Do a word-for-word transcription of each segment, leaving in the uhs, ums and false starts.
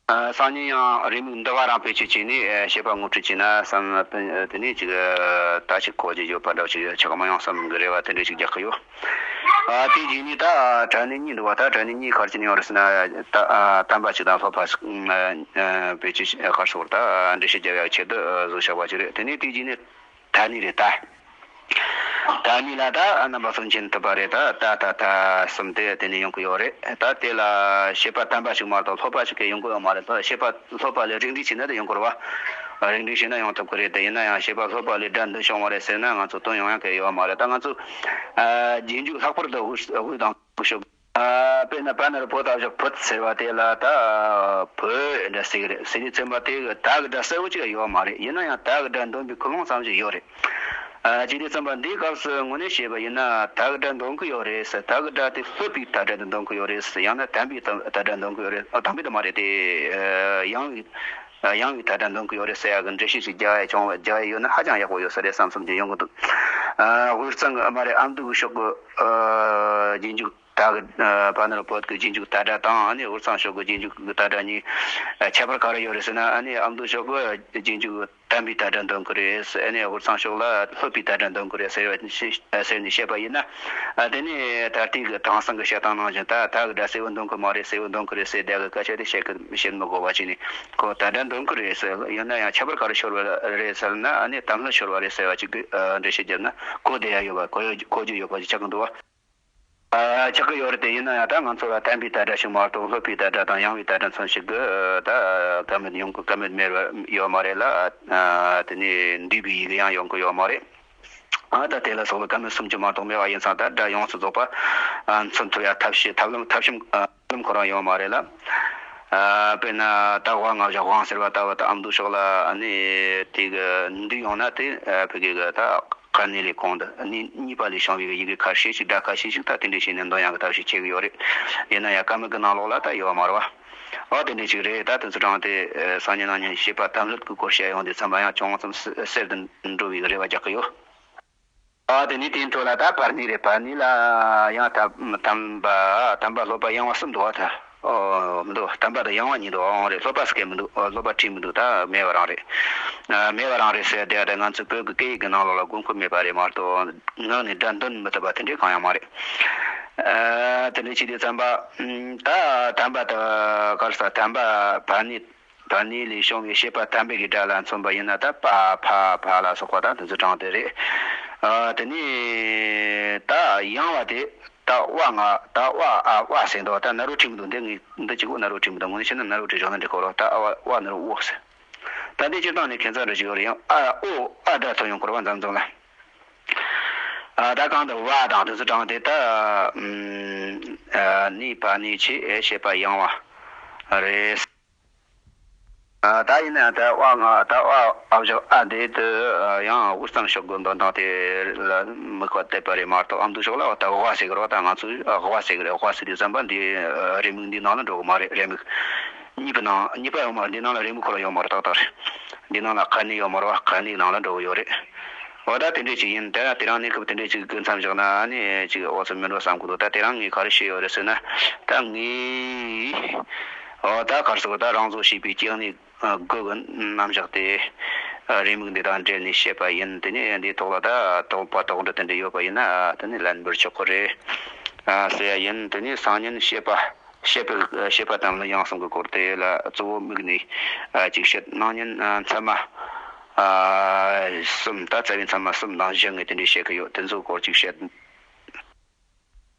སང་ཉིན་ཡང་རེའུ་མིག་འདི་བ་རང་བེད་སྤྱོད་བྱས་ནས་བཤད་པ་ངོ་སྤྲོད་བྱས་ན་བསམ། དེ་ནས་ཅིག་ད་ཅིག་གོ་རྒྱུ་ཡོད་པ་འདྲ་ཅིག་ཆགས་མི་ཡོང་བསམ་གི་རེ་བ་དེ་འདྲ་ཅིག་རྒྱག་གི་ཡོད། དེ་རྗེས་ནས་ད་དྲ་གནས་གཉིས་འདུག་བ། ད་དྲ་གནས་གཉིས་ག་རེ་བྱས་ནས་ཡོང་རེད་ཟེར་ན། ད་དམ་པ་ཅིག་དང་ལྷོད་པ་ཞིག་བེད་སྤྱོད་ག་རེ་ཟེར་ད་འགྲེལ་བཤད་རྒྱབ་ཡག་ཆེད་དུ་བཟོས་བཞག་པ་ཅིག་རེད། དེ་ནས་དེ་རྗེས་ནས། ད་ནི་རེད་ད། ད་ནི་ལ་ད་རྣམ་པ་སུན་འབྱིན་ཐུབ་པ་རེད། ད་ད་ད་ད་གསུམ་དེ་དེ་ནས་ཡོང་གི་ཡོད་རེད། ད་དེ་ལ་བྱེད་པ་དམ་པ་ཞིག་མ་གཏོགས་ལྷོད་པ་ཞིག་གིས་ཡོང་གི་ཡོད་མ་རེད། ད་བྱེད་པ་ལྷོད་པ་ལས་རིགས་འགྲེ་བྱས་ན་དེ་ཡོང་གི་རེད་བ། རིགས་འགྲེ་བྱས་ན་ཡོང་ཐུབ་ཀྱི་རེད། དེ་ཡིན་ན་ཡང་བྱེད་པ་ལྷོད་པ་ལས་དགྲ་འདོན་བྱུང་བ་རེད་ཟེར་ན་ང་ཚོ་དོན་ཡོང་ཡག་གི་ཡོད་མ་རེད། ད་ང་ཚོ་རྗེས་འཇུག་ལྷག་པར་དུ་དབུས་དབུས་དང་། ཤོག་ཨ། དཔེར་ན་བ་ན་རོ་བོ་ད་ཞོག་བུད་ཟེར་བ་དེ་ལ་ད་བུ་འདྲ་ཟེར་གི་རེད། ཟེར་དུས་ཙམ་པ་དེ་གི་ད་གི་སྒྲ་གསལ་བོ་ཅིག་ཡོད་མ་རེད། ཡིན་ན་ཡང་ད་གི་སྒྲ་འདོན་པའི་ཀུན་སློང་ཙམ་ཞིག་ཡོད་རེད། ཨ། བྱས་དུས་ཙམ་པ་འདིའི་སྐབས་སུ་དངོས་གནས་བཤད་པ་ཡིན་ན་ད་གི་སྒྲ་འདོན་གི་ཡོད་རེད་ཟེར། ད་གི་སྒྲ་དེ་ལྷོད་པའི་ད་སྒྲ་དེ་འདོན་གི་ཡོད་རེད་ཟེར། ཡང་ན་དམ་པའི་ད་ད་སྒྲ་འདོན་གི་ཡོད་རེད། ཨ། དམ་པའི་དུ་མ་རེད་དེ། ཨ། ཡང་བའི་ཡང་བའི་ད་སྒྲ་འདོན་གི་ཡོད་རེད་ཟེར་ཡག་གི་འགྲེལ་བཤད་ཅིག་རྒྱག་ཡ་བྱུང་བ་རྒྱག་ཡ་ཡོད་ན་ཧ་ཅང་ཡག་པོ་ཡོད་ས་རེད་བསམ་བསམ་གྱི་ཡོང་གི་འདུག་ཨ། དབུས་གཙང་གི་ཨ་མ་རེད། ཨ་མདོ་གི་ཕྱོགས་གི་ཨ། རྗེས་འཇུག་ད་གི་ཨ། བ་ན་རོ་བོད་ཀྱི་རྗེས་འཇུག་ད་སྒྲ་དང་ཨ་ནི་དབུས་གཙང་ཕྱོགས་ཀྱི་རྗེས་འཇུག་གི་ད་སྒྲ་གཉིས་ཨ། ཁྱད་པར་ག་རེ་ཡོད་རེད་ཟེར་ན། ཨ་ནི་ཨ་མདོ་ཕྱོགས་ཀྱི་རྗེས་འཇུག་དམ་པའི་ད་སྒྲ་འདོན་གི་རེད། ཨ་ནི་དབུས་གཙང་ཕྱོགས་ལ་ལྷོད་པའི་ད་སྒྲ་འདོན་གི་རེད་ཟེར་བ་ཟེར་ནས་བཤད་པ་ཡིན་ན། ཨ། དེ་ནས་ད་ལྟའི་གི་དེང་སང་གི་བཤད་སྟངས་ནང་བཞིན་ད་ད་གི་སྒྲ་གསལ་བོ་འདོན་གི་མ་རེད། གསལ་བོ་འདོན་གི་རེད་ཟེར་བསྡད་གི་སྐད་ཆ་དེ་བཤད་གི་བཤད་མི་དགོས་པ་བྱས་ནས་ཁོ་ད་སྒྲ་འདོན་གི་རེད་ཟེར། ཡིན་ན་ཡང་ཁྱད་པར་ག་རེ་ཤོར་བ་རེད་ཟེར་ན། ཨ་ནི་དམ་ལྷོད་ཤོར་བ་རེད་ཟེར་བ་ཅིག་གི་ཨ། འགྲེལ་བཤད་བརྒྱབ་ན་གོ་བདེ་ཡ་ཡོད་པ། གོ་ཡ་གོ་རྒྱུ་ཡོད་པ་ཅིག་ཆགས་གི་འདུག་བ། ཨ། ཆགས་ཀྱི་ཡོད་རེད་དེ། ཡིན་ན་ཡང་ད་ང་ཚོ་ལ་དམ་པའི་ད་སྒྲ་ཞིག་མ་གཏོགས་ལྷོད་པའི་ད་སྒྲ་དང་ཡང་བའི་ད་སྒྲ་མཚོན་ཞིག་གི་ད་ཀ་མད་ཡོང་གི་ཀ་མད་མེད་པ་ཡོད་མ་རེད་ལ། ཨ། དེ་ནས་འདུས་པའི་ཡི་གེ་ཡང་ཡོང་གི་ཡོད་མ་རེད། ཨ། ད་དེ་ལ་སོགས་པའི་ཀ་མད་སུམ་ཅུ་མ་གཏོགས་མེད་པ་ཡིན་ཙང་ད་སྒྲ་ཡོངས་སུ་རྫོགས་པ་ཨ། མཚོན་ཐུབ་ཡ་ཐབས་ཤེས་ཐབས་ལམ་ཐབས་ཤེས་ཨ། ལམ་ཁོ་རང་ཡོད་མ་རེད་ལ། ཨ། དཔེར་ན་ད་དབའ་ང་བཞག་དབང་ཟེར་བ་ལྟ་བུ་ད་ཨ་མདོ་ཕྱོགས་ལ་ཨ་ནི་དེ་གི་འདུས་ཡོང་ན་དེ་ཨ། ཕ་གི་གི་ད། ཀ་ནི་ལས་གོང་དུ་ནི་གཉིས་པ་ལས་བྱུང་བའི་ཡི་གེ་ཁ་ཤས་ཤིག་སྒྲ་ཁ་ཤས་ཤིག་ད་དེ་འདྲ་བྱས་ནས་འདོན་ཡག་གི་ཐབས་ཤིག་བྱེད་ཀྱི་ཡོད་རེད། ཡིན་ན་ཡང་ཀ་མད་ཀྱི་ནང་ལོགས་ལ་ད་ཡོད་མ་རེད་བ། འོ་དེ་འདྲ་ཞིག་རེད། ད་དེ་ཚོ་དྲངས་ཏེ་སང་ཉིན་གནངས་ཉིན་བྱེད་པ་དམ་ལྷོད་ཀྱི་སྐོར་བཤད་ཡོང་དུས་ཙམ་པ་ཡང་ཅུང་ཙམ་གསལ་དུ་འགྲོ་བའི་རེ་བ་རྒྱག་གི་ཡོད། འོ་དེ་ནས་དེའི་འཕྲོ་ལ་ད་བར་ནི་རེད། བར་ནི་ལ་ཡང་ད་དམ་པ་དམ་པ་ལྷོད་པ་ཡང་བ་གསུམ་འདུག་བ་ད། ཨོ། མི་འདུག་དམ་པ་དང་ཡང་བ་གཉིས་འདུག་ཨོ་རེད། ལྷོད་པ་ཟེར་མཁན་མི་འདུག་ཨོ། ལྷོད་པ་བྲིས་མི་འདུག་ད་མེད་པ་རང་རེད། ཨ། མེད་པ་རང་རེད་ཟེར་དེ་ད་ང་ཚོའི་བོད་ཀྱི་སྐད་ཡིག་གི་ནང་ལོགས་ལ་དགོས་མཁོ་མེད་པ་རེད་མ་གཏོགས་ངག་ནས་སྒྲ་འདོན་མི་ཐུབ་པ་དེ་འདྲའི་གང་ཡང་མ་རེད། ཨ། དེ་འདྲ་བྱས་དུས་ཙམ་པ་ད་དམ་པ་ད་ག་རེ་ཟེར། དམ་པ་བར་ནི་བར་ནི་ལས་བྱུང་བའི་བྱེད་པ་དམ་པའི་གི་སྒྲ་ལ་མཚོན་པ་ཡིན་ན་ད་པ་ཕ་ཕ་ལ་སོགས་པ་ད་དེ་ཚོ་དྲངས་ཏེ་རེད། ཨ། དེ་ནས་ད་ཡང་བ་དེ། ད་དབའ་ང་ད་དབའ་ཨ་དབའ་ཟེར་འདུག་ད་ན་རོ་བྲིས་མི་འདུག་འདི་ངས་འདི་གཅིག་པོ་ན་རོ་བྲིས་མི་འདུག་དངོས་གནས་བཤད་ན་ན་རོ་བྲིས་བཞག་ན་འགྲིག་གི་རེད། ད་ཨ་བ་དབའ་ན་རོ་དབོ་ཟེར། ད་འདི་སྤྱིར་བཏང་ནས་ཁྱད་མཚར་འདྲ་ཞིག་ཡོད་རེད། ཡང་ཨ་ཨོ་ཨ་སྒྲ་ཐོན་ཡོང་གི་རེད་བ་མཚམས་མཚམས་ལ། ཨ། ད་གང་དུ་བ་དང་དེ་ཚོ་དྲངས་ཏེ་ད་ཨ་ནི་བ་ནི་ཆེ་ཨེ་བྱེད་པ་ཡང་བ་རེད། ཨ། ད་ཡིན་ན་ད་དབའ་ང་ད་དབའ་ཨ་བཞག་ཨ་འདི་དུ་ཡང་དབུས་གཙང་ཕྱོགས་ཀྱི་འདོན་སྟངས་དེ་ལ་དམིགས་པ་གཏད་པ་རེད་མ་གཏོགས་ཨ་མདོ་ཕྱོགས་ལ་ད་དབའ་ཟེར་གི་རེད་བ། ད་ང་ཚོས་དབའ་ཟེར་གི་རེད། དབའ་ཟེར་དུས་ཙམ་པ་འདི་རེའུ་མིག་འདིའི་ནང་ལ་འགྲོ་གི་མ་རེད། རེའུ་མིག་གཉིས་པའི་ནང་གཉིས་པ་ཡོད་མ་རེད། འདིའི་ནང་ལ་རེའུ་མིག་ཁོ་རང་ཡོད་མ་རེད། ཏག་ཏག་རེད། འདིའི་ནང་ལ་ཀ་ནི་ཡོད་མ་རེད་བ། ཀ་ནིའི་ནང་ལ་འགྲོ་གི་ཡོད་རེད། འོ་ད་དེ་འདྲས་ཅིག་ཡིན། དེ་ཡང་དེ་རིང་གནས་སྐབས་དེ་འདྲས་ཅིག་གི་མཚམས་བཞག་ན་ཨ་ནི་ཅིག་འོ་ཙམ་མི་འགྲོ་བསམ་གི་འདུག་ད་དེ་རིང་ངས་ག་རེ་བཤད་ཡོད་རེད་ཟེར་ན། ད་ངས་འོ་ད་ག་རེ་ཟེར་དགོས། ད་རང་བཟོ་བྱས་པའི་སྐྱེ་གནས་དགུ་གི་རྣམ་གཞག་དེ་རེའུ་མིག་འདི་དང་འབྲེལ་ནས་བཤད་པ་ཡིན། དེ་ནས་འདིའི་ཐོག་ལ་ད་དོགས་པ་དོགས་འདྲི་དེ་འདྲ་ཡོད་པ་ཡིན་ན་དེ་ནས་ལན་འབུལ་ཆོག་གི་རེད་ཟེར་ཡ་ཡིན། དེ་ནས་སང་ཉིན་བཤད་པ། བཤད་པའི་བཤད་པ་དང་ལ་ཡང་གསུམ་གྱི་སྐོར་དེ་ལ་གཙོ་བོ་དམིགས་ནས་ཅིག་བཤད། གནངས་ཉིན་མཚན་མ་གསུམ། ད་རྩ་བའི་མཚན་མ་གསུམ་དང་བཞི་ངས་དེ་འདྲས་བཤད་ཀྱི་ཡོད། དེ་ཚོའི་སྐོར་ཅིག་བཤད།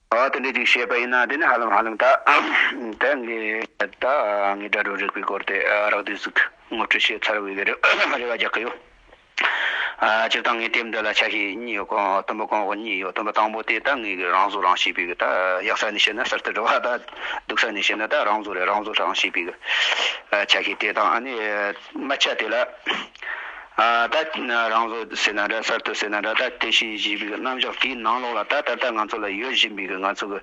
ཨ། དེ་འདྲས་ཅིག་བཤད་པ་ཡིན་ན་དེ་ནི་ཧ་ལམ་ཧ་ལམ་ད་ད་ངས་ད་ངས་སྒྲ་སྒྲོག་རིག་པའི་སྐོར་དེ་རགས་བསྡུས་ཟིག་ངོ་སྤྲོད་བྱས་ཚར་བའི་རེ་རེ་བ་རྒྱག་གི་ཡོད། ཨ། སྤྱིར་བཏང་ངའི་དེབ་འདི་ལ་ཆ་ཤས་གཉིས་ཡོད། གོང་དུམ་བུ་གོང་འོག་གཉིས་ཡོད། དུམ་བུ་དང་པོ་དེ་ད་ངས་གི་རང་བཟོ་རང་བྱས་པའི་གི་ད་ཡག་ས་ནས་བཤད་ན་གསར་དུ་འགྲོ་བ། ད་སྡུག་ས་ནས་བཤད་ན་ད་རང་བཟོ་རེད། རང་བཟོ་རང་བྱས་པའི་གི་ཆ་ཤས་དེ་དང་། ཨ་ནི་མ་ཆ་དེ་ལ་ཨ་ད་རང་བཟོ་ཟེར་ན་འདྲ། གསར་གཏོད་ཟེར་ན་འདྲ། ད་དེ་བྱས་བྱས་པའི་གི་རྣམ་གཞག་དེའི་ནང་ལོགས་ལ་ད་ད་ལྟ་ང་ཚོ་ལ་ཡོད་བཞིན་པའི་གི་ང་ཚོ་གི་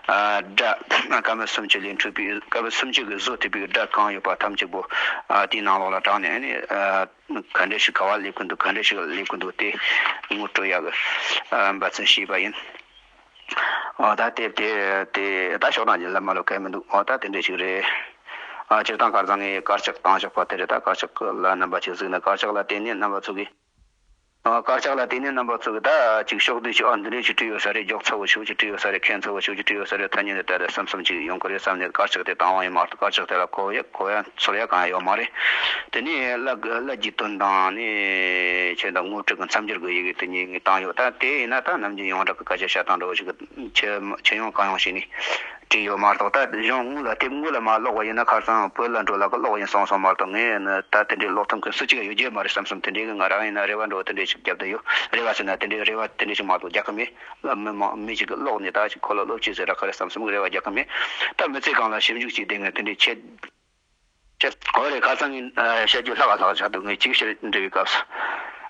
ཨ་སྒྲ་ཀ་མད་སུམ་ཅུ་ལས་འཕྲོས་པའི་ཀ་མད་སུམ་ཅུ་གི་བཟོ་ཐུབ་པའི་གི་སྒྲ་གང་ཡོད་པ་ཐམས་ཅད་པོ་ཨ་དེའི་ནང་ལོགས་ལ་དྲངས་ནས། ཨ་ནི་ཨ། ག་འདྲ་ཞིག་ག་བ་སླེབས་ཀྱི་འདུག་ག་འདྲ་ཞིག་སླེབས་ཀྱི་འདུག་དེ་ངོ་སྤྲོད་ཡག་གི་ཨ་འབད་བརྩོན་བྱས་པ་ཡིན། འོ་ད་དེབ་དེ་དེ་ད་ཤོག་གྲངས་ཀྱི་ལམ་མ་ལོ་གལ་མི་འདུག་འོ་ད་དེ་འདྲ་ཞིག་རེད། ཨ་སྤྱིར་བཏང་ཁ་སང་ངས་དཀར་ཆག་བཏང་བཞག་པ་དེ་རེད། ད་དཀར་ཆག་ལ་རྣམ་པ་ཅིག་གཟིགས་ན། དཀར་ཆག་ལ་བརྟེན་ནས་རྣམ་པ་ཚོ་གིས། ཨ་དཀར་ཆག་ལ་བརྟེན་ནས་རྣམ་པ་ཚོ་གིས་ད་ཅིག་ཕྱོགས་བསྡུས་ཤིག་ཨ་འདི་འདྲས་ཅིག་བྲིས་ཡོད་ས་རེད། མགྱོགས་ཚ་བོ་ཤུགས་ཀྱིས་བྲིས་ཡོད་ས་རེད། ཁྱད་མཚར་བོ་ཤུགས་ཀྱིས་བྲིས་ཡོད་ས་རེད། ཐ་སྙད་འདི་ལྟར་བསམ་བསམ་ཅིག་ཡོང་གི་རེད་བསམ་ནས་དཀར་ཆག་དེ་བཏང་བ་ཡིན་མ་གཏོགས། དཀར་ཆག་དེ་ལ་གོ་ཡ་གོ་ཡ་ཚོར་ཡ་གང་ཡང་ཡོད་མ་རེད། དེ་ནས་བླ་བླ་རྒྱུད་དོན་དང་ནི་ཆོས་དང་དངོས་སྤྲོད་ཀྱི་མཚམས་སྦྱོར་གྱི་ཡི་གེ་དེ་གཉིས་ངས་བཏང་ཡོད། ད་དེ་ཡིན་ན་ད་ནམ་རྒྱུན་ཡོངས་གྲགས་ཀྱི་སྐད་ཆ་བཤད་སྟངས་འདྲ་བོ་ཞིག་གི་ཁྱོན་ཁྱོན་ཡོངས་གང་ཡོང་ཞིག་ནས་བྲིས་ཡོད་མ་གཏོགས། ད་གཞུང་དངོས་ལ་དེབ་དངོས་ལ་མ་ཀློག་པ་ཡིན་ན། ཁ་སང་བོད་ལ་འགྲོ་ལ་ཀློག་ཡིན་སོང་སོང་མ་གཏོགས། ངས་ནི་ད་དེ་འདྲའི་ཀློག་ཐུབ་མཁན་སུ་གཅིག་ཡོད་རྒྱུ་མ་རེད་བསམ་བསམ། དེ་འདྲའི་གི་ང་རང་ཡིན་ན་རེ་བ་འདྲ་བོ་དེ་འདྲའི་ཞིག་བརྒྱབ་བསྡད་ཡོད། རེ་བ་ཟེར་ན་དེ་འདྲའི་རེ་བ་དེ་འདྲའི་ཞིག་མ་གཏོགས་རྒྱག་གི་མེད། ལ་མི་མང་མི་ཞིག་གིས་ཀློག་ནས་ད་ཅིག་ཁོ་ལ་སློབ་ཁྲིད་ཟེར་ར་ག་རེ་བསམ་བསམ་གི་རེ་བ་རྒྱག་གི་མེད། ད་མི་ཚེ་གང་ལ་ཞིབ་འཇུག་བྱས་བསྡད་མཁན་དེ་འདྲའི་ཆེད། ཆེད་གོ་རེ་ཁ་སང་ངས་ཨ་བཤད་རྒྱུ་ལྷག་ལྷག་ཆགས་འདུག་ངས་ཅིག་ཕྱིར་འབྲི་བའི་སྐབས་སུ།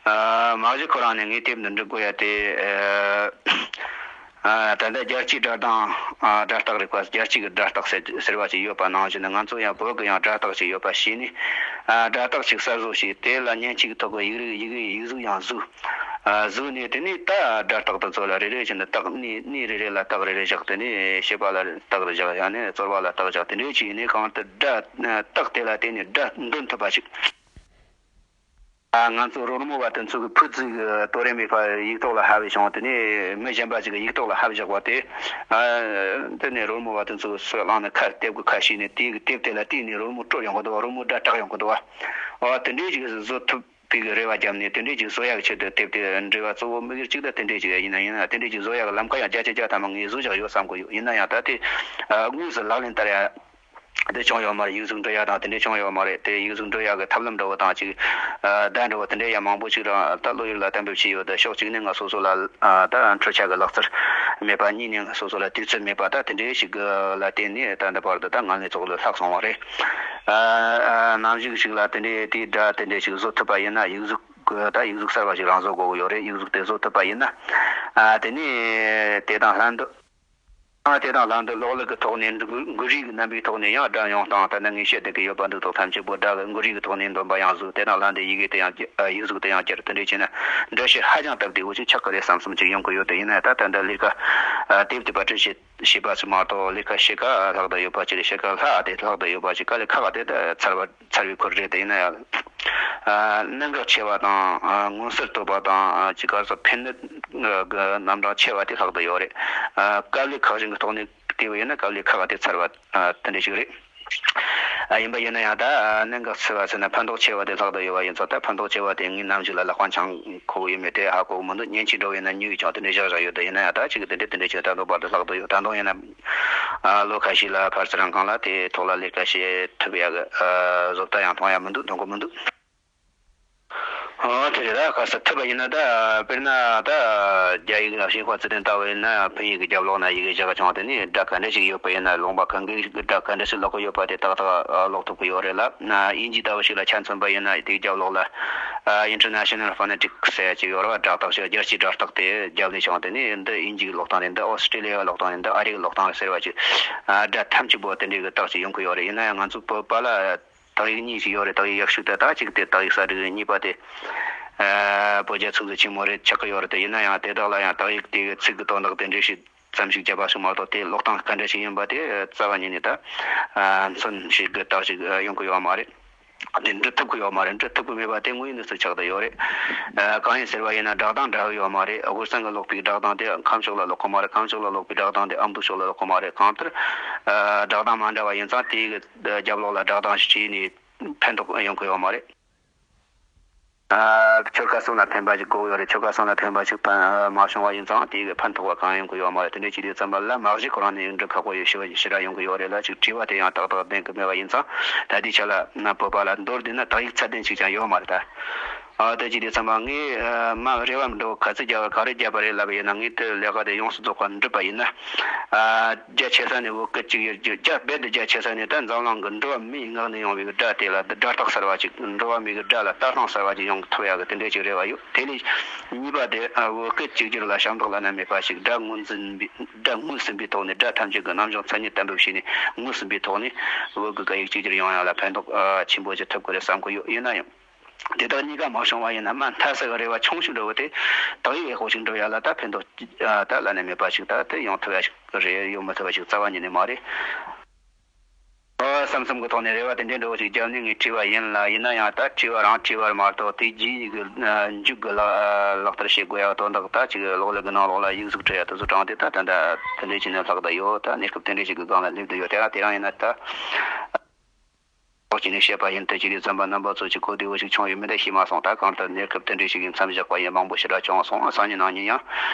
ཨ་མ་གཞི་ཁོ་རང་ནས་ངས་དེབ་འདི་འབྲི་དགོས་ཡ་དེ། ཨ་ད་ལྟ་རྒྱལ་སྤྱིའི་སྒྲ་གདངས་ཨ་སྒྲ་རྟགས་རིག་པ། རྒྱལ་སྤྱི་གི་སྒྲ་རྟགས་ཟེར་ཟེར་བ་ཅིག་ཡོད་པ་ནང་བཞིན། ང་ཚོ་ཡང་བོད་ཀྱི་ཡང་སྒྲ་རྟགས་ཅིག་ཡོད་པ་ཤེས་ནས། ཨ་སྒྲ་རྟགས་ཅིག་གསར་བཟོ་བྱས། དེ་ལ་མཉེན་ཆས་ཀྱི་ཐོག་གི་ཡིག་རིགས་ཡི་གེ་ཡིག་གཟུགས་ཡང་བཟོས། ཨ་བཟོས་ནས་དེ་ནས་ད་སྒྲ་རྟགས་དེ་ཚོ་ལ་རེ་རེ་བཞིན་དུ་རྟགས། གནས་གནས་རེ་རེ་ལ་རྟགས་རེ་རེ་བཞག་དེ་ནས་བྱེད་པ་ལ་རྟགས་རེ་བཞག་ཡང་ནས་རྩོལ་བ་ལ་རྟགས་བཞག་དེ་འདྲས་བྱས་ནས། གང་ལྟར་སྒྲ་རྟགས་དེ་ལ་བརྟེན་ནས་སྒྲ་འདོན་ཐུབ་པ་ཞིག་ཨ་ང་ཚོ་རོལ་མོ་བ་དེ་ཚོ་གི་ཕུད་ཚིག་གི་དོ་རེ་མི་ཕ་ཡིག་ཐོག་ལ་ཕབ་བྱུང་། དེ་ནས་མི་གཞན་པ་ཞིག་གི་ཡིག་ཐོག་ལ་ཕབ་བཞག་པ་དེ། ཨ་དེ་ནས་རོལ་མོ་བ་དེ་ཚོ་གི་སུ་བླངས་ནས་ཁ་དེབ་ཀྱི་ཁ་ཕྱེས་ནས། དེའི་གི་དེབ་དེ་ལ་བརྟེན་ནས་རོལ་མོ་དཀྲོལ་ཡོང་གི་འདུག་རོལ་མོ་སྒྲ་གྲགས་ཡོང་གི་འདུག་ཨ་དེ་འདྲས་ཅིག་བཟོ་ཐུབ་པའི་གི་རེ་བ་བརྒྱབ་ནས། དེ་འདྲས་ཅིག་བཟོ་ཡག་ཆེད་དུ་དེབ་དེ་འབྲི་བ་གཙོ་བོ་དམིགས་ཡུལ་གཅིག་ད་དེ་འདྲས་ཅིག་ཡིན་ན། ཡིན་ན་ཡང་དེ་འདྲས་ཅིག་བཟོ་ཡག་ལམ་ཁ་ཡང་བརྒྱ་ཆ་བརྒྱ་ཐམ་པ་ངས་བཟོ་བཞག་ཡོད་བསམ་གི་ཡོད། ཡིན་ན་ཡང་ད་དེ་ཨ་དངོས་སུ་ལག་ལེན་བསྟར་ཡ་དེ་བྱུང་ཡོད་མ་རེད། ཡིག་གཟུགས་འབྲི་ཡ་དང་དེ་འདྲས་བྱུང་ཡོད་མ་རེད། དེ་ཡིག་གཟུགས་འབྲི་ཡ་གི་ཐབས་ལམ་འདྲ་བོ་དང་ཅིག་ཨ་བརྡ་འདྲ་བོ་དེ་འདྲས་ཡང་མང་པོ་ཞིག་རང་ད་བློ་ཡུལ་ལ་གཏན་འབེབས་བྱས་ཡོད། ད་ཕྱོགས་གཅིག་ནས་ང་སོ་སོ་ལ་ཨ་ད་འཕྲུལ་ཆས་ཀྱི་ལག་རྩལ་མེད་པ། གཉིས་ནས་ང་སོ་སོ་ལ་དུས་ཚོད་མེད་པ། ད་དེ་འདྲས་ཞིག་གི་ལ་བརྟེན་ནས་ད་འདི་བར་དུ་ད་ངལ་གསོ་ལས་ལྷག་སོང་བ་རེད། ཨ་ཨ་ནམ་ཞིག་ཞིག་ལ་དེ་འདྲས་དེའི་སྒྲ་དེ་འདྲས་ཞིག་བཟོ་ཐུབ་པ་ཡིན་ན། ཡིག་གཟུགས་ཀྱི་ད་ཡིག་གཟུགས་གསར་པ་ཞིག་རང་བཟོ་དགོས་ཀྱི་ཡོད་རེད། ཡིག་གཟུགས་དེ་བཟོ་ཐུབ་པ་ཡིན་ན། ཨ་དེ་ནས་དེ་དང་ལྷན་དུ། ཨ་དེ་དང་ལྷན་དུ་གློག་ཀླད་ཀྱི་ཐོག་ནས་འགུལ་འགུལ་རིས་ཀྱི་རྣམ་པའི་ཐོག་ནས་ཡང་སྒྲ་ཡོང་སྟངས། ད་ནི་ངས་བཤད་བསྡད་ཀྱི་ཡོད་པ་འདི་དག་ཐམས་ཅད་པོ་སྒྲ་གི་འགུལ་རིས་ཀྱི་ཐོག་ནས་འདོན་པ་ཡང་བཟོས། དེ་དང་ལྷན་དུ་ཡི་གེ་དེ་ཡང་བསྒྱུར། ཨ་ཡིག་གཟུགས་དེ་ཡང་བསྒྱུར། དེ་འདྲས་བྱས་ན་འགྲེལ་བཤད་ཧ་ཅང་སྟབས་བདེ་བོ་ཞིག་ཆགས་ཀྱི་རེད་བསམ་བསམ་ཅིག་ཡོང་གི་ཡོད། དེ་ཡིན་ན་ད་ད་ལྟ་ལས་ཀ་ཨ་དེབ་དེ་པར་སྐྲུན་བྱེད་བྱེད་པ་ཞིག་མ་གཏོགས། ལས་ཀ་བྱེད་ཀ་ལྷག་བསྡད་ཡོད་པ་ཅིག་ལས་ཀ་ལྷག་དེ་ལྷག་བསྡད་ཡོད་པ་ཅིག་དཀའ་ལས་ཁག་དེ་ད་ཚར་བ་ཚར་བའི་ཁུལ་རེད། དེ་ཡིན་ན་ཡང་ཨ་གནད་འགག་ཆེ་བ་དང་། ཨ་མངོན་གསལ་དོད་པ་དང་། ཨ་ཅིག་ག་རེ་ཟེར། ཕན་ནུས་གི་རྣམ་གྲངས་ཆེ་བ་དེ་ལྷག་བསྡད་ཡོད་རེད། ཨ་དཀའ་ལས་ཁག་ཅན་གྱི་ཐོག་ནས་བལྟས་པ་ཡིན་ན་དཀའ་ལས་ཁག་པ་དེ་ཚར་བ་ཨ་དེ་འདྲ་ཞིག་རེད། ཨ་ཡིན་པ་ཡིན་ན་ཡང་ད་ཨ་གནད་འགག་ཆེ་བ་ཟེར་ན་ཕན་ཐོགས་ཆེ་བ་དེ་ལྷག་བསྡད་ཡོད་པ་ཡིན་ཙང་། ད་ཕན་ཐོགས་ཆེ་བ་དེ་ངས་ནམ་ཞིག་ལ་ལག་པ་འཆང་གོ་གི་ཡོད་མེད་དེ་ཧ་གོ་གི་མི་འདུག་མཉེན་ཆས་འདྲ་བོ་ཡིན་ན་ཉོས་ཡོད་ཀྱང་དེ་འདྲ་བཞག་བཞག་ཡོད། དེ་ཡིན་ན་ཡང་ད་ཅིག་དེ་འདྲ་དེ་འདྲ་ཅིག་ད་དུང་བར་དུ་ལྷག་བསྡད་ཡོད། ད་དུང་ཡིན་ན། ཨ་ལོ་ཁ་ཤས་ལ་ཕར་ཚུར་རང་གང་ལ་དེའི་ཐོག་ལ་ལས་ཀ་བྱེད་ཐུབ་ཡག་གི་ཨ་བཟོ་ལྟ་ཡང་མཐོང་ཡག་མི་འདུག་མཐོང་གི་མི་འདུག་ཨོ་དེ་རེད། ད་ག་ས་ཐུབ་པ་ཡིན་ན། ད་དཔེར་ན་ད་རྒྱ་ཡིག་ལ་ཤེས་པ་ཚུལ་ལྡན་ལྟ་བུ་ཡིན་ན། ཕིན་ཡིག་གི་རྒྱབ་ལོགས་ན་ཡི་གེ་བཞག་བྱུང་། དེ་ནས་སྒྲ་ག་འདྲ་ཞིག་ཡོད་པ་ཡིན་ན། ལུང་པ་གང་གི་སྒྲ་ག་འདྲ་ཞིག་ཀློག་གི་ཡོད་པ་དེ་ཏག་ཏག་ཨ་ཀློག་ཐུབ་ཀྱི་ཡོད་རེད་ལ། ཨིན་ཇི་ལྟ་བུ་ཞིག་ལ་ཆ་མཚོན་པ་ཡིན་ན། དེའི་རྒྱབ་ལོགས་ལ་ཨ་International Phonetic ཟེར་ཡ་ཅིག་ཡོད་རེད་པ། སྒྲ་རྟགས་ཤིག་རྒྱལ་སྤྱིའི་སྒྲ་རྟགས་དེ་རྒྱབ་ནས་བྱུང་། དེ་ནས་འདི་ཨིན་ཇིའི་ཀློག་སྟངས་རེད། འདི་ཨོ་སི་ཀྲི་ལི་ཡའི་ཀློག་སྟངས་རེད། འདི་ཨ་རིའི་ཀློག་སྟངས་རེད་ཟེར་བ་ཅིག་ཨ་སྒྲ་ཐམས་ཅད་པོ་དེ་འདྲའི་གི་རྟགས་ཅིག་ཡོང་གི་ཡོད་རེད། ཡིན་ན་ཡང་ང་ཚོ་བོད་པ་ལ་དག་ཡིག་གཉིས་ཤིག་ཡོད་རེད། དག་ཡིག་ཡག་ཤོས་དེ་དག་གཅིག་དེ་དག་ཡིག་གསར་བསྒྲིགས། གཉིས་པ་དེ་ཨ་བོད་རྒྱ་ཚིག་མཛོད་ཆེན་མོ་རེད། ཆགས་ཀྱི་ཡོད་རེད། དེ་ཡིན་ན་ཡང་དེ་དག་ལ་ཡང་དག་ཡིག་དེ་གི་ཚིག་གི་དོན་དག་དེ་འདྲ་ཞིག་ཙམ་ཞིག་བརྒྱབ་པ་ཞིག་མ་གཏོགས། དེ་ཀློག་སྟངས་ག་འདྲ་ཞིག་ཡིན་པ་དེ་རྩ་བ་ཉིད་ནས་ད་ཨ་མཚོན་བྱེད་ཀྱི་རྟགས་ཤིག་ཡོང་གི་ཡོད་མ་རེད། དེ་འབྲི་ཐུབ་ཀྱི་ཡོད་མ་རེད། འབྲི་ཐུབ་ཀྱི་མེད་པ་དེ་དངོས་ཡོད་གནས་ཚུལ་ཆགས་བསྡད་ཡོད་རེད། ཨ་གང་ཡིན་ཟེར་བ་ཡིན་ན། སྒྲ་གདངས་འདྲ་གི་ཡོད་མ་རེད། སྒོ་སྲུང་གིས་ཀློག་པའི་སྒྲ་གདངས་དེ་ཁམས་ཕྱོགས་ལ་ཀློག་གི་མ་རེད། ཁམས་ཕྱོགས་ལ་ཀློག་པའི་སྒྲ་གདངས་དེ་ཨ་མདོ་ཕྱོགས་ལ་ཀློག་གི་མ་རེད། གང་ལྟར་ཨ་སྒྲ་གདངས་མ་འདྲ་བ་ཡིན་ཙང་། དེའི་རྒྱབ་ལོགས་ལ་སྒྲ་གདངས་ཤིག་བྲིས་ནས་ཕན་ཐོགས་ཡོང་གི་ཡོད་མ་རེད། ཨ་ཆོལ་ཁ་གསུམ་ལ་ཕན་པ་ཞིག་དགོས་ཡོད་རེད། ཆོལ་ཁ་གསུམ་ལ་ཕན་པ་ཞིག་ཕན་མ་བྱུང་བ་ཡིན་ཙང་། དེ་གི་ཕན་ཐོགས་པ་གང་ཡོང་གི་ཡོད་མ་རེད། དེ་འདྲའི་ཅིག་དུས་ཙམ་པ་ལ་མ་གཞི་ཁོ་རང་ནས་འབྲི་ཁག་པོ་ཡོད་ཞེ་པོ་ཞེ་དྲག་ཡོང་གི་ཡོད་རེད་ལ། ཅིག་དྲི་བ་དེ་ཡང་ཏག་ཏག་ལྡན་གི་མེད་པ་ཡིན་ཙང་། ད་ལྟའི་ཆ་ལ་ན་བོད་པ་ལ་མདོར་བསྡུས་ན་དག་ཡིག་ཚད་ལྡན་ཞིག་ཀྱང་ཡོད་མ་རེད་ད། ཨ་དེ་ཅིག་དུས་ཙམ་པ་ངས་ཨ་མ་རེ་བ་འདྲ་བོ་ག་ཚོད་བརྒྱབ་པ་ག་རེ་བརྒྱབ་པ་རེད་ལབ་པ་ཡིན་ན། ངས་དེ་ལས་ཀ་དེ་ཡོངས་སུ་རྫོགས་པ་འགྲུབ་པ་ཡིན་ན། ཨ་རྒྱ་ཆེ་ས་ནས་བོད་སྐད་གཅིག་གྱུར་རྒྱུ། རྒྱ་རྦད་དེ་རྒྱ་ཆེ་ས་ནས་ད་འཛམ་གླིང་གི་འགྲོ་བ་མིའི་ངག་ནས་ཡོང་བའི་སྒྲ་དེ་ལ་སྒྲ་རྟགས་གསར་བ་ཅིག་འགྲོ་བ་མིའི་སྒྲ་ལ་ལྟ་སྟངས་གསར་བ་ཅིག་ཡོང་ཐུབ་ཡག་གི་དེ་འདྲའི་ཅིག་རེ་བ་ཡོད། དེ་ལས་གཉིས་པ་དེ་ཨ་བོད་སྐད་གཅིག་གྱུར་ལ་ཞབས་འདེགས་བླ་ན་མེད་པ་ཞིག་སྒྲ་ངོས་འཛིན་པའི་སྒྲ་ངོས་ཟིན་པའི་ཐོག་ནས། སྒྲ་ཐམས་ཅད་ཀྱི་རྣམ་གཞག་མཚན་ཉིད་གཏན་འབེབས་བྱས་ནས་ངོས་ཟིན་པའི་ཐོག་ནས་བོད་ཀྱི་སྐད་ཡིག་གཅིག་གྱུར་ཡོང་ཡག་ལ་ཕན་ཐོགས་ཨ་ཆེན་པོ་ཅིག་ཐོབ་ཀྱི་རེད་བསམ་གྱི་ཡོད། ཡིན་ན་ཡང་། དེ་དག་གཉིས་ཀ་མ་བྱུང་བ་ཡིན་ན། མ་མཐའ་ས་གི་རེ་བ་ཆུང་ཤོས་འདྲ་བོ་དེ་དག་ཡིག་ཡག་པོ་ཞིག་འགྲུབ་ཡག་ལ་ད་ཕན་ཐོགས་ད་བླ་ན་མེད་པ་ཞིག་ད་དེ་ཡོང་ཐུབ་ཡག་ཞིག་རེད། ཡོང་མི་ཐུབ་པ་ཞིག་རྩ་བ་ཉིད་ནས་མ་རེད། ཨོ་ བསམ་བསམ་གྱི་ཐོག་ནས་རེ་བ་དེ་འདྲའི་འདྲ་བོ་ཞིག་བརྒྱབ་ནས་ངས་བྲིས་པ་ཡིན་ལ། ཡིན་ན་ཡང་ད་བྲིས་པ་རང་བྲིས་པ་མ་གཏོགས་དེ་རྗེས་ཀྱི་མཇུག་གི་ལག་ལག་བསྟར་བྱེད་དགོས་ཡག་དོན་དག་ད་ཅིག་གློག་ཀླད་ཀྱི་ནང་ལོགས་ལ་ཡིག་གཟུགས་འབྲི་ཡག་དེ་ཚོ་དྲངས་ཏེ་ད་ད་ལྟ་དེ་འདྲའི་བྱས་ནས་ལྷག་བསྡད་ཡོད། ད་གནས་སྐབས་དེ་འདྲའི་ཞིག་གི་སྒང་ལ་སླེབས་བསྡད་ཡོད། དེ་རང་དེ་རང་ཡིན་ན་ད། ཐོག་བྱས་ནས་བཤད་པ་ཡིན། དེ་ཅི་རིགས་ཙམ་པ་རྣམ་པ་ཚོ་ཅིག་གོ་བདེ་བོ་ཞིག་བྱུང་ཡོད་མེད་ད་ཤེས་མ་སོང་། ད་གང་ལྟར་གནས་སྐབས་དེ་འདྲའི་ཞིག་གི་མཚམས་བཞག་པ་ཡིན། མང་པོ་ཞེ་དྲག་བྱུང་སོང་། སང་ཉིན་གནངས་ཉིན་ཡང་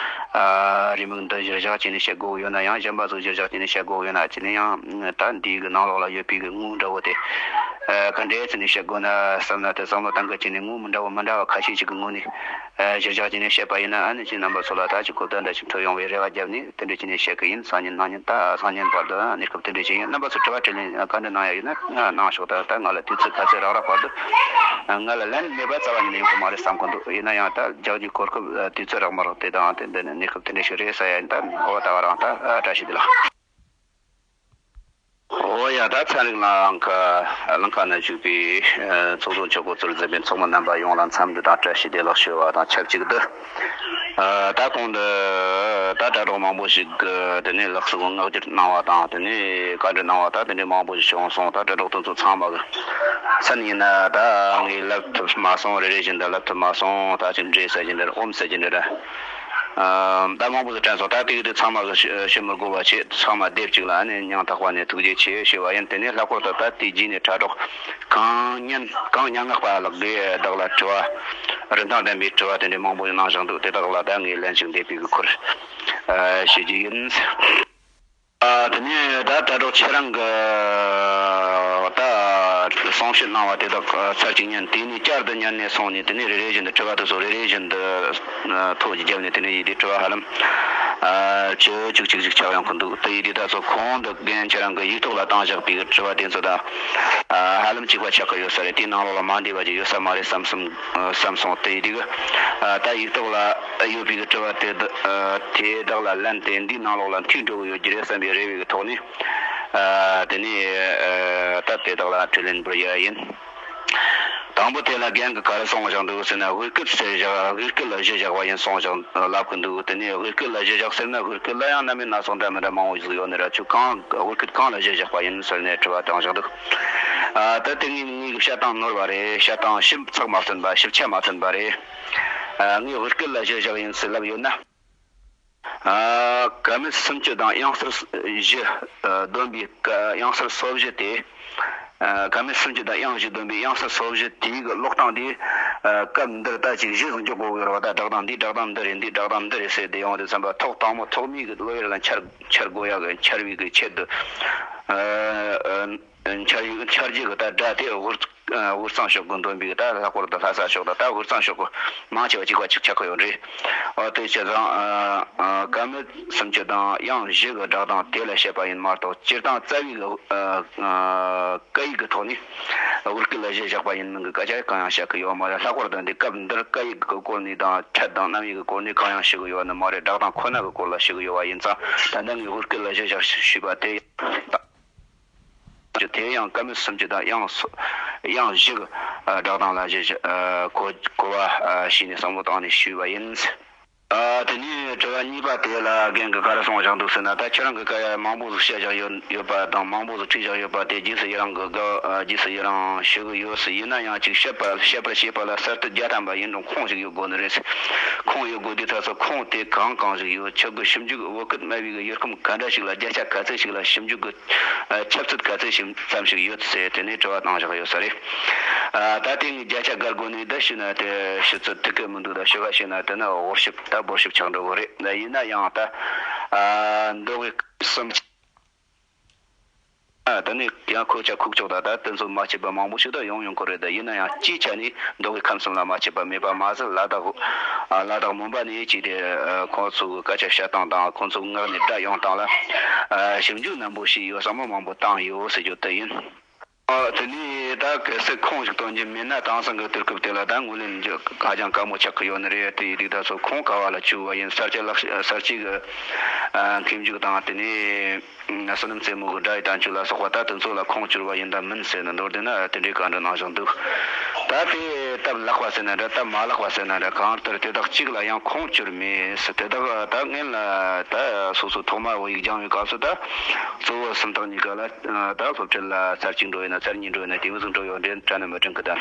ཨ་རེའུ་མིག་འདི་གཞིར་བཞག་བྱས་ནས་བཤད་དགོས་ཡོད་ན་ཡང་། གཞན་པ་ཚོ་གཞིར་བཞག་བྱས་ནས་བཤད་དགོས་ཡོད་ན། ཅི་ནས་ཡང་ད་འདིའི་གི་ནང་ལོགས་ལ་ཡོད་པའི་གི་དངོས་འདྲ་བོ་དེ་ཨ་ག་འདྲས་བྱས་ནས་བཤད་དགོས་ན་བསམ་ན། དེ་བསམ་བློ་གཏང་གི་བྱས་ནས་དངོས་མི་འདྲ་བོ་མི་འདྲ་བ་ཁ་ཤས་ཅིག་གི་ངོས་ནས་ཨ་གཞིར་བཞག་བྱས་ནས་བཤད་པ་ཡིན་ན། ཨ་ནི་ཅིག་རྣམ་པ་ཚོ་ལ་ད་ཅིག་གོ་བརྡ་འདྲ་ཞིག་ཐོབ་ཡོང་བའི་རེ་བ་བརྒྱབ་ནས་དེ་འདྲ་བྱས་ནས་བཤད་གི་ཡིན། སང་ཉིན་གནངས་ཉིན་ད་སང་ཉིན་བར་དུ་གནས་སྐབས་དེ་འདྲ་བྱས་ཡིན། རྣམ་པ་ཚོ་དྲི་བ་དྲིས་ལན་ག་འདྲ་གནང་ཡ་ཡོད་ན་གནང་ཤོག་ད་ད་ང་ལ་དུས་ཚོད་ག་ཚོད་རག་རག་བར་དུ་ང་ལ་ལན་མེད་པ་རྩ་བ་ཉིད་ནས་ཡོང་གི་མ་རེད་བསམ་གི་འདུག་ཡིན་ན་ཡང་ད་རྒྱག་རྒྱུའི་གོ་སྐབས་དུས་ཚོད་རག་མ་རག་དེ་དང་དེ་འདི་ནི་གནས་སྐབས་དེ་འདྲ་ཞིག་རེད་ཟེར་ཡ་ཡིན། ད་འོ་ད་ག་རང་ད་བཀྲ་ཤིས་བདེ་ལེགས། འོ་ཡ། ད་ཚན་རིག་ལམ་ཁ་ལམ་ཁ་ན་བཞུགས་པའི་ཚོགས་གཙོ་མཆོག་གོ་ཚུལ་འཛིན་པའི་ཚོགས་མི་རྣམ་པ་ཡོངས་ལ་འཚམས་འདྲི་དང་བཀྲ་ཤིས་བདེ་ལེགས་ཞུ་བ་དང་ཆབས་ཅིག་ཏུ། ཨ་ད་གོང་དུ་ད་དྲ་གྲོགས་མང་པོ་ཞིག་གིས་དེ་ནས་ལགས་སོ་བསྔགས་བརྗོད་གནང་བ་དང་། དེ་ནས་བཀའ་འདྲི་གནང་བ་ད་དེ་འདྲའི་མང་པོ་ཞིག་བྱུང་སོང་། ད་དྲ་གྲོགས་དེ་ཚོ་ཚང་མ་གི་མཚན་ཡིན་ན་ད་ངས་ལབ་ཐུབ་མ་སོང་། རེ་རེ་བཞིན་དུ་ལབ་ཐུབ་མ་སོང་། ད་ཅིག་འདྲེ་ཟེར་གྱིན་འདྲ་ཨོམ་ཟེར་གྱིན་འདྲ་ཨ་ད་མང་པོ་ཞིག་དྲན་སོང་། ད་དེ་གི་དེ་ཚང་མ་གི་ཞུ་ཞུ་མི་དགོས་པ་བྱས། ཚང་མ་སྡེབ་གཅིག་ལ་ཨ་ནི་སྙིང་ཐག་པ་ནས་ཐུགས་རྗེ་ཆེ་ཞུ་བ་ཡིན། དེ་ནས་ལྷག་པར་དུ་ད་དེ་རྗེས་ནས་དྲ་གྲོགས་གངས་སྙན་གངས་སྙན་ངག་པ་ལགས་ཀྱིས་བདག་ལ་དྲི་བ་རིན་ཐང་ལྡན་པའི་དྲི་བ་དེ་འདྲའི་མང་པོ་ཞིག་གནང་བཞག་འདུག་དེ་དག་ལ་ད་ངས་ལན་ཞིག་འདེབས་པའི་གི་ཁུར་ཨ་ཞུ་རྒྱུ་ཡིན། ཨ་དེ་ནས་ད་དྲ་གྲོགས་ཁྱེད་རང་གི་ད་གསུང་བཤད་གནང་བ་དེ་དག་ཚར་གཅིག་ཉན། དེ་ནས་བསྐྱར་དུ་ཉན་ནས་སོང་ནས། དེ་ནས་རེ་རེ་བཞིན་དུ་དྲི་བ་དེ་ཚོ་རེ་རེ་བཞིན་དུ་ཐོ་ཅིག་བརྒྱབ་ནས། དེ་ནས་ཡིད་དེ་དྲི་བ་ཧ་ལམ་ཨ་བཅུ་གཅིག་གཅིག་གཅིག་ཆགས་ཡོང་གི་འདུག་དེ་ཡིད་དེ་ད་ཚོ་གོང་དུ་རྒན་ཁྱེད་རང་གི་ཡིག་ཐོག་ལ་བཏང་བཞག་པའི་དྲི་བ་དེ་ཚོ་དང་ཨ་ཧ་ལམ་གཅིག་པ་ཆགས་ཀྱི་ཡོད་ས་རེད། དེའི་ནང་ལོགས་ལ་མ་འདས་པ་ཅིག་ཡོད་ས་མ་རེད་བསམ་བསམ་བསམ་སོང་། དེ་ཡིད་དེ་གི་ཨ་ད་ཡིག་ཐོག་ལ་ཡོད་པའི་དྲི་བ་དེ་དག་དེ་དག་ལ་ལན་དེ་འདིའི་ནང་ལོགས་ལ་འཐུས་འགྲོ་གི་ཡོད་ཀྱི་རེད་བསམ་པའི་རེ་བའི་གི་ཐོག་ནས། ཨ་དེ་ནས་ཨ་ད་དེ་དག་ལ་དྲིས་ལན་འབུལ་ཡ་ཡིན། དང་པོ་དེ་ལ་རྒན་གྱིས་ག་རེ་གསུངས་བཞག་འདུག་ཟེར་ན། དབུས་སྐད་ཟེར་བཞག་དབུས་སྐད་ལ་གཞི་བཞག་པ་ཡིན་གསུངས་བཞག་ལབ་ཀྱི་འདུག་དེ་ནས་དབུས་སྐད་ལ་གཞི་བཞག་ཟེར་ན། དབུས་སྐད་ལ་ཡང་རྣམ་པའི་སྣ་ཚོགས་འདྲ་མི་འདྲ་མང་བོ་ཞིག་ཡོད་ནི་ར། ཁྱོད་གང་དབུས་སྐད་གང་ལ་གཞི་བཞག་པ་ཡིན་ཟེར་ནས་དྲི་བ་བཏང་བཞག་འདུག་ཨ་ད་དེ་ངས་ངའི་བཤད་སྟངས་ནོར་བ་རེད། བཤད་སྟངས་ཞིབ་ཚགས་མ་ཐོན་པ། ཞིབ་ཆ་མ་ཐོན་པ་རེད། ཨ་ངས་དབུས་སྐད་ལ་གཞི་བཞག་ཡིན་ཟེར་ལབ་ཡོད་ན། ཨ་ཀ་མད་སུམ་ཅུ་དང་དབྱངས་གསལ་བཞི་ཨ་བསྡོམས་པའི་ཀ་དབྱངས་གསལ་སོ་བཞི་དེ། ཨ་ཀ་མད་སུམ་ཅུ་དང་དབྱངས་བཞི་བསྡོམས་པའི་དབྱངས་གསལ་སོ་བཞི་དེའི་གི་ཀློག་སྟངས་དེ། ཨ་སྐབས་འདིར་ད་ཅིག་གཞི་བཟུང་རྒྱུ་དགོས་ཀྱི་རེད་བ། ད་སྦྲགས་སྟངས་འདི་སྦྲགས་སྟངས་འདི་རེད། འདི་སྦྲགས་སྟངས་འདི་རེད་ཟེར་དེ་ཡོང་དུས་ཙམ་པ། ཐོག་དང་པོ་ཐོག་མའི་གི་བློ་ཡུལ་ལ་འཆར་འཆར་དགོས་ཡ་གི་འཆར་བའི་གི་ཆེད་དུ། ཨ་འཆར་ཡུལ་འཆར་རྒྱུ་གི་ད་སྒྲ་དེ་དབུས་ཨ་དབུས་གཙང་ཕྱོགས་ཀྱི་འདོན་པའི་ད་ལྷག་པར་དུ་ལྷ་ས་ཕྱོགས་དང་ད་དབུས་གཙང་ཕྱོགས་ཀྱི་མང་ཆེ་བ་གཅིག་པ་གཅིག་ཆགས་ཀྱི་ཡོད་རེད། འོ་དེ་བྱས་ཙང་ཨ་ཨ་ཀ་མད་སུམ་ཅུ་དང་དབྱངས་བཞི་གི་སྦྲགས་སྟངས་དེ་ལ་བཤད་པ་ཡིན་མ་གཏོགས། སྤྱིར་བཏང་རྩ་བའི་གི་ཨ་ཨ་སྐད་ཡིག་གི་ཐོག་ནས་དབུས་སྐད་ལ་གཞི་བཞག་པ་ཡིན་མིན་གྱི་སྐད་ཆ་གང་ཡང་བཤད་ཀྱི་ཡོད་མ་རེད། ལྷག་པར་དུ་འདི་སྐབས་འདིར་སྐད་ཡིག་གི་སྐོར་ནས་དང་ཕྲད་དང་རྣམ་དབྱེ་གི་སྐོར་ནས་གང་ཡང་ཞུ་གི་ཡོད་ནི་མ་རེད། སྦྲགས་སྟངས་ཁོ་ན་གི་སྐོར་ལ་ཞུ་གི་ཡོད་པ་ཡིན་ཙང་། ད་ལྟ་ངས་དབུས་སྐད་ལ་གཞི་བཞག་ཞུས་པ་དེ། དེ་ཡང་ཀ་མད་སུམ་ཅུ་དང་དབྱངས་སོ་དབྱངས་བཞི་གི་ཨ་སྦྲགས་སྟངས་ལ་གཞི་བཞག་ཨ་གོ་གོ་བ་ཨ་བྱས་ནས་བསམ་བློ་བཏང་ནས་ཞུས་པ་ཡིན། ཨ་དེ་ནས་དྲི་བ་གཉིས་པ་དེ་ལ་རྒན་གྱིས་ག་རེ་གསུངས་བཞག་འདུག་ཟེར་ན། ད་ཁྱེད་རང་གིས་སྐད་ཡིག་མང་པོ་ཞིག་བཤད་བཞག་ཡོད་ཡོད་པ་དང་། མང་པོ་ཞིག་བྲིས་བཞག་ཡོད་པ་དེ་རྗེས་སུ་ཡི་རང་གི་དགའ་ཨ་རྗེས་སུ་ཡི་རང་ཞུ་གི་ཡོད་ཟེར། ཡིན་ན་ཡང་ཅིག་བཤད་པ་བཤད་པར་བྱེད་པ་ལ་གསར་གཏོད་རྒྱག་ཐུབ་པ་ཡིན་རུང་ཁུངས་ཤིག་ཡོད་དགོས་ནི་རེད། ཁུངས་ཡོད་དགོས་དུས་ད་ཚོ་ཁུངས་དེ་གང་གང་ཞིག་ཡོད། ཁྱོད་ཀྱི་ཞིབ་འཇུག་བོད་སྐད་སྨྲ་བའི་གི་ཡུལ་ཁམས་ག་འདྲ་ཞིག་ལ་བརྒྱ་ཆ་ག་ཚད་ཞིག་ལ་ཞིབ་འཇུག་གི་ཨ་ཁྱབ་ཚད་ག་ཚད་ཞིག་ཙམ་ཞིག་ཡོད་ཟེར་དེ་ནས་དྲི་བ་བཏང་བཞག་ཡོད་ས་རེད། ཨ་ད་དེ་ངས་བརྒྱ་ཆ་བརྒལ་དགོས་ནས་ད་ཞུས་ན་དེ་ཞུ་ཚོད་ཐིག་གི་མི་འདུག་ད་ཞུ་བ་བྱས་ན་དེ་ནི་ཧོར་ཞིབ་ད་འབོར་ཞིབ་ཆགས་འགྲོ་གི་རེད། ད་ཡིན་ན་ཡང་ད་ཨ་མདོ་དབུས་གསུམ། ཨ་དེ་ནས་ཡང་ཁོག་ཆ་ཁུག་ཀྱོག་ད་ད་དེ་ཚོ་མ་ཆད་པ་མང་པོ་ཞིག་ད་ཡོང་ཡོང་གི་རེད། ད་ཡིན་ན་ཡང་སྤྱིའི་ཆ་ནས་མདོ་དབུས་ཁམས་གསུམ་ལ་མ་ཆད་པ་མེད་པ་མ་ཟད། ལ་དྭགས་ཨ་ལ་དྭགས་མོན་པ་ནས་ཅིག་དེ་ཨ་ཁོང་ཚོའི་སྐད་ཆ་བཤད་སྟངས་དང་། ཁོང་ཚོའི་ངག་ནས་སྒྲ་ཡོང་སྟངས་ལ་ཨ་ཞིབ་འཇུག་ནན་པོ་བྱས་ཡོད། བསམ་བློ་མང་པོ་བཏང་ཡོད་ཟེར་རྒྱུ་དེ་ཡིན། ཨ། དེ་ནས་ད་གལ་སྲིད་ཁུངས་ཤིག་སྟོན་རྒྱུ་མེད་ན། དེང་སང་གི་དུས་སྐབས་དེ་ལ་ད་ངོས་ལེན་རྒྱུ་ཧ་ཅང་དཀའ་མོ་ཆགས་ཀྱི་ཡོད་ནི་རེད། དེ་ཡིན་དུས་ད་ཚོ་ཁུངས་ག་བ་ལ་བཅོལ་བ་ཡིན། གསར་བརྗེ་ལག་གསར་བརྗེ་གི་ཨ་མཁས་མཇུག་དང་། དེ་ནས་བསོད་ནམས་རྩེ་མོ་གི་སྒྲ་ཡི་བསྟན་བཅོས་ལ་སོགས་པ། ད་དེ་ཚོ་ལ་ཁུངས་བཅོལ་བ་ཡིན་དང་མིན་ཟེར་ནས་མདོར་བསྡུས་ན་དེ་འདྲའི་བཀའ་འདྲི་གནང་བཞིན་འདུག་ད་དེ་སྟབས་ལེགས་པ་ཟེར་ན་འདྲ། སྟབས་མ་ལེགས་པ་ཟེར་ན་འདྲ། གང་ལྟར་དེ་དག་གཅིག་ལ་ཡང་ཁུངས་བཅོལ་མེད་ཟེར། དེ་དག་ད་སྔོན་ལ་ད་སོ་སོ་ཐོག་མར་བོད་ཡིག་སྦྱང་བའི་སྐབས་སུ་ད་གཙོ་བོ་སུམ་རྟགས་གཉིས་ཀ་ལ་ད་སློབ་ཁྲིད་ལ་ཚར་གཅིག་འགྲོ་ཡིན་ན་ཚར་གཉིས་འགྲོ་ཡིན་ན་དེ་མོ་ཟིག་འགྲོ་ཡོད་འདྲ་འདྲ་ནི་མི་དྲན་གི་ད།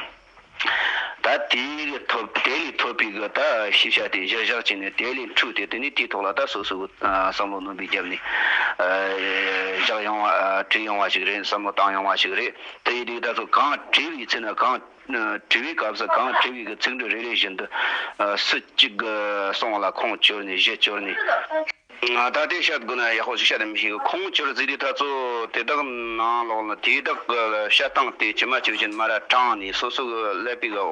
ད་དེ་ཐོབ་དེ་ལས་ཐོབ་པའི་གི་ད་ཤེས་བྱ་དེ་གཞིར་བཞག་བྱས་ནས། དེ་ལས་འཕྲོས་ཏེ་དེ་ནས་དེའི་ཐོག་ལ་ད་སོ་སོའི་བསམ་བློ་ནོན་པའི་རྒྱབ་ནས་བཞག་ཡོང་བ། བྲིས་ཡོང་བ་ཞིག་རེད། བསམ་བློ་བཏང་ཡོང་བ་ཞིག་རེད། དེ་ཡིན་དུས་ད་ཚོ་གང་བྲིས་པའི་ཚེ་ན། གང་བྲིས་པའི་སྐབས་སུ་གང་བྲིས་པའི་གི་ཚིག་འབྲུ་རེ་རེ་བཞིན་དུ་སུ་གཅིག་གི་གསུང་བ་ལ་ཁུངས་བཅོལ་ནས། གཞི་བཅོལ་ནས། ད་ལྟའི་བཤད་དགོས་ན་ཡག་པོ་ཞིག་བཤད་དེ་མི་ཤེས་གི། ཁུངས་བཅོལ་ཟེར་དུས་ད་ཚོ་དེ་དག་ནང་ལོགས་ལ། དེ་དག་གི་བཤད་སྟངས་དེ་ཇི་མ་ཇི་བཞིན་མར་དྲངས་ནས། སོ་སོ་གི་ཀླད་པའི་གི་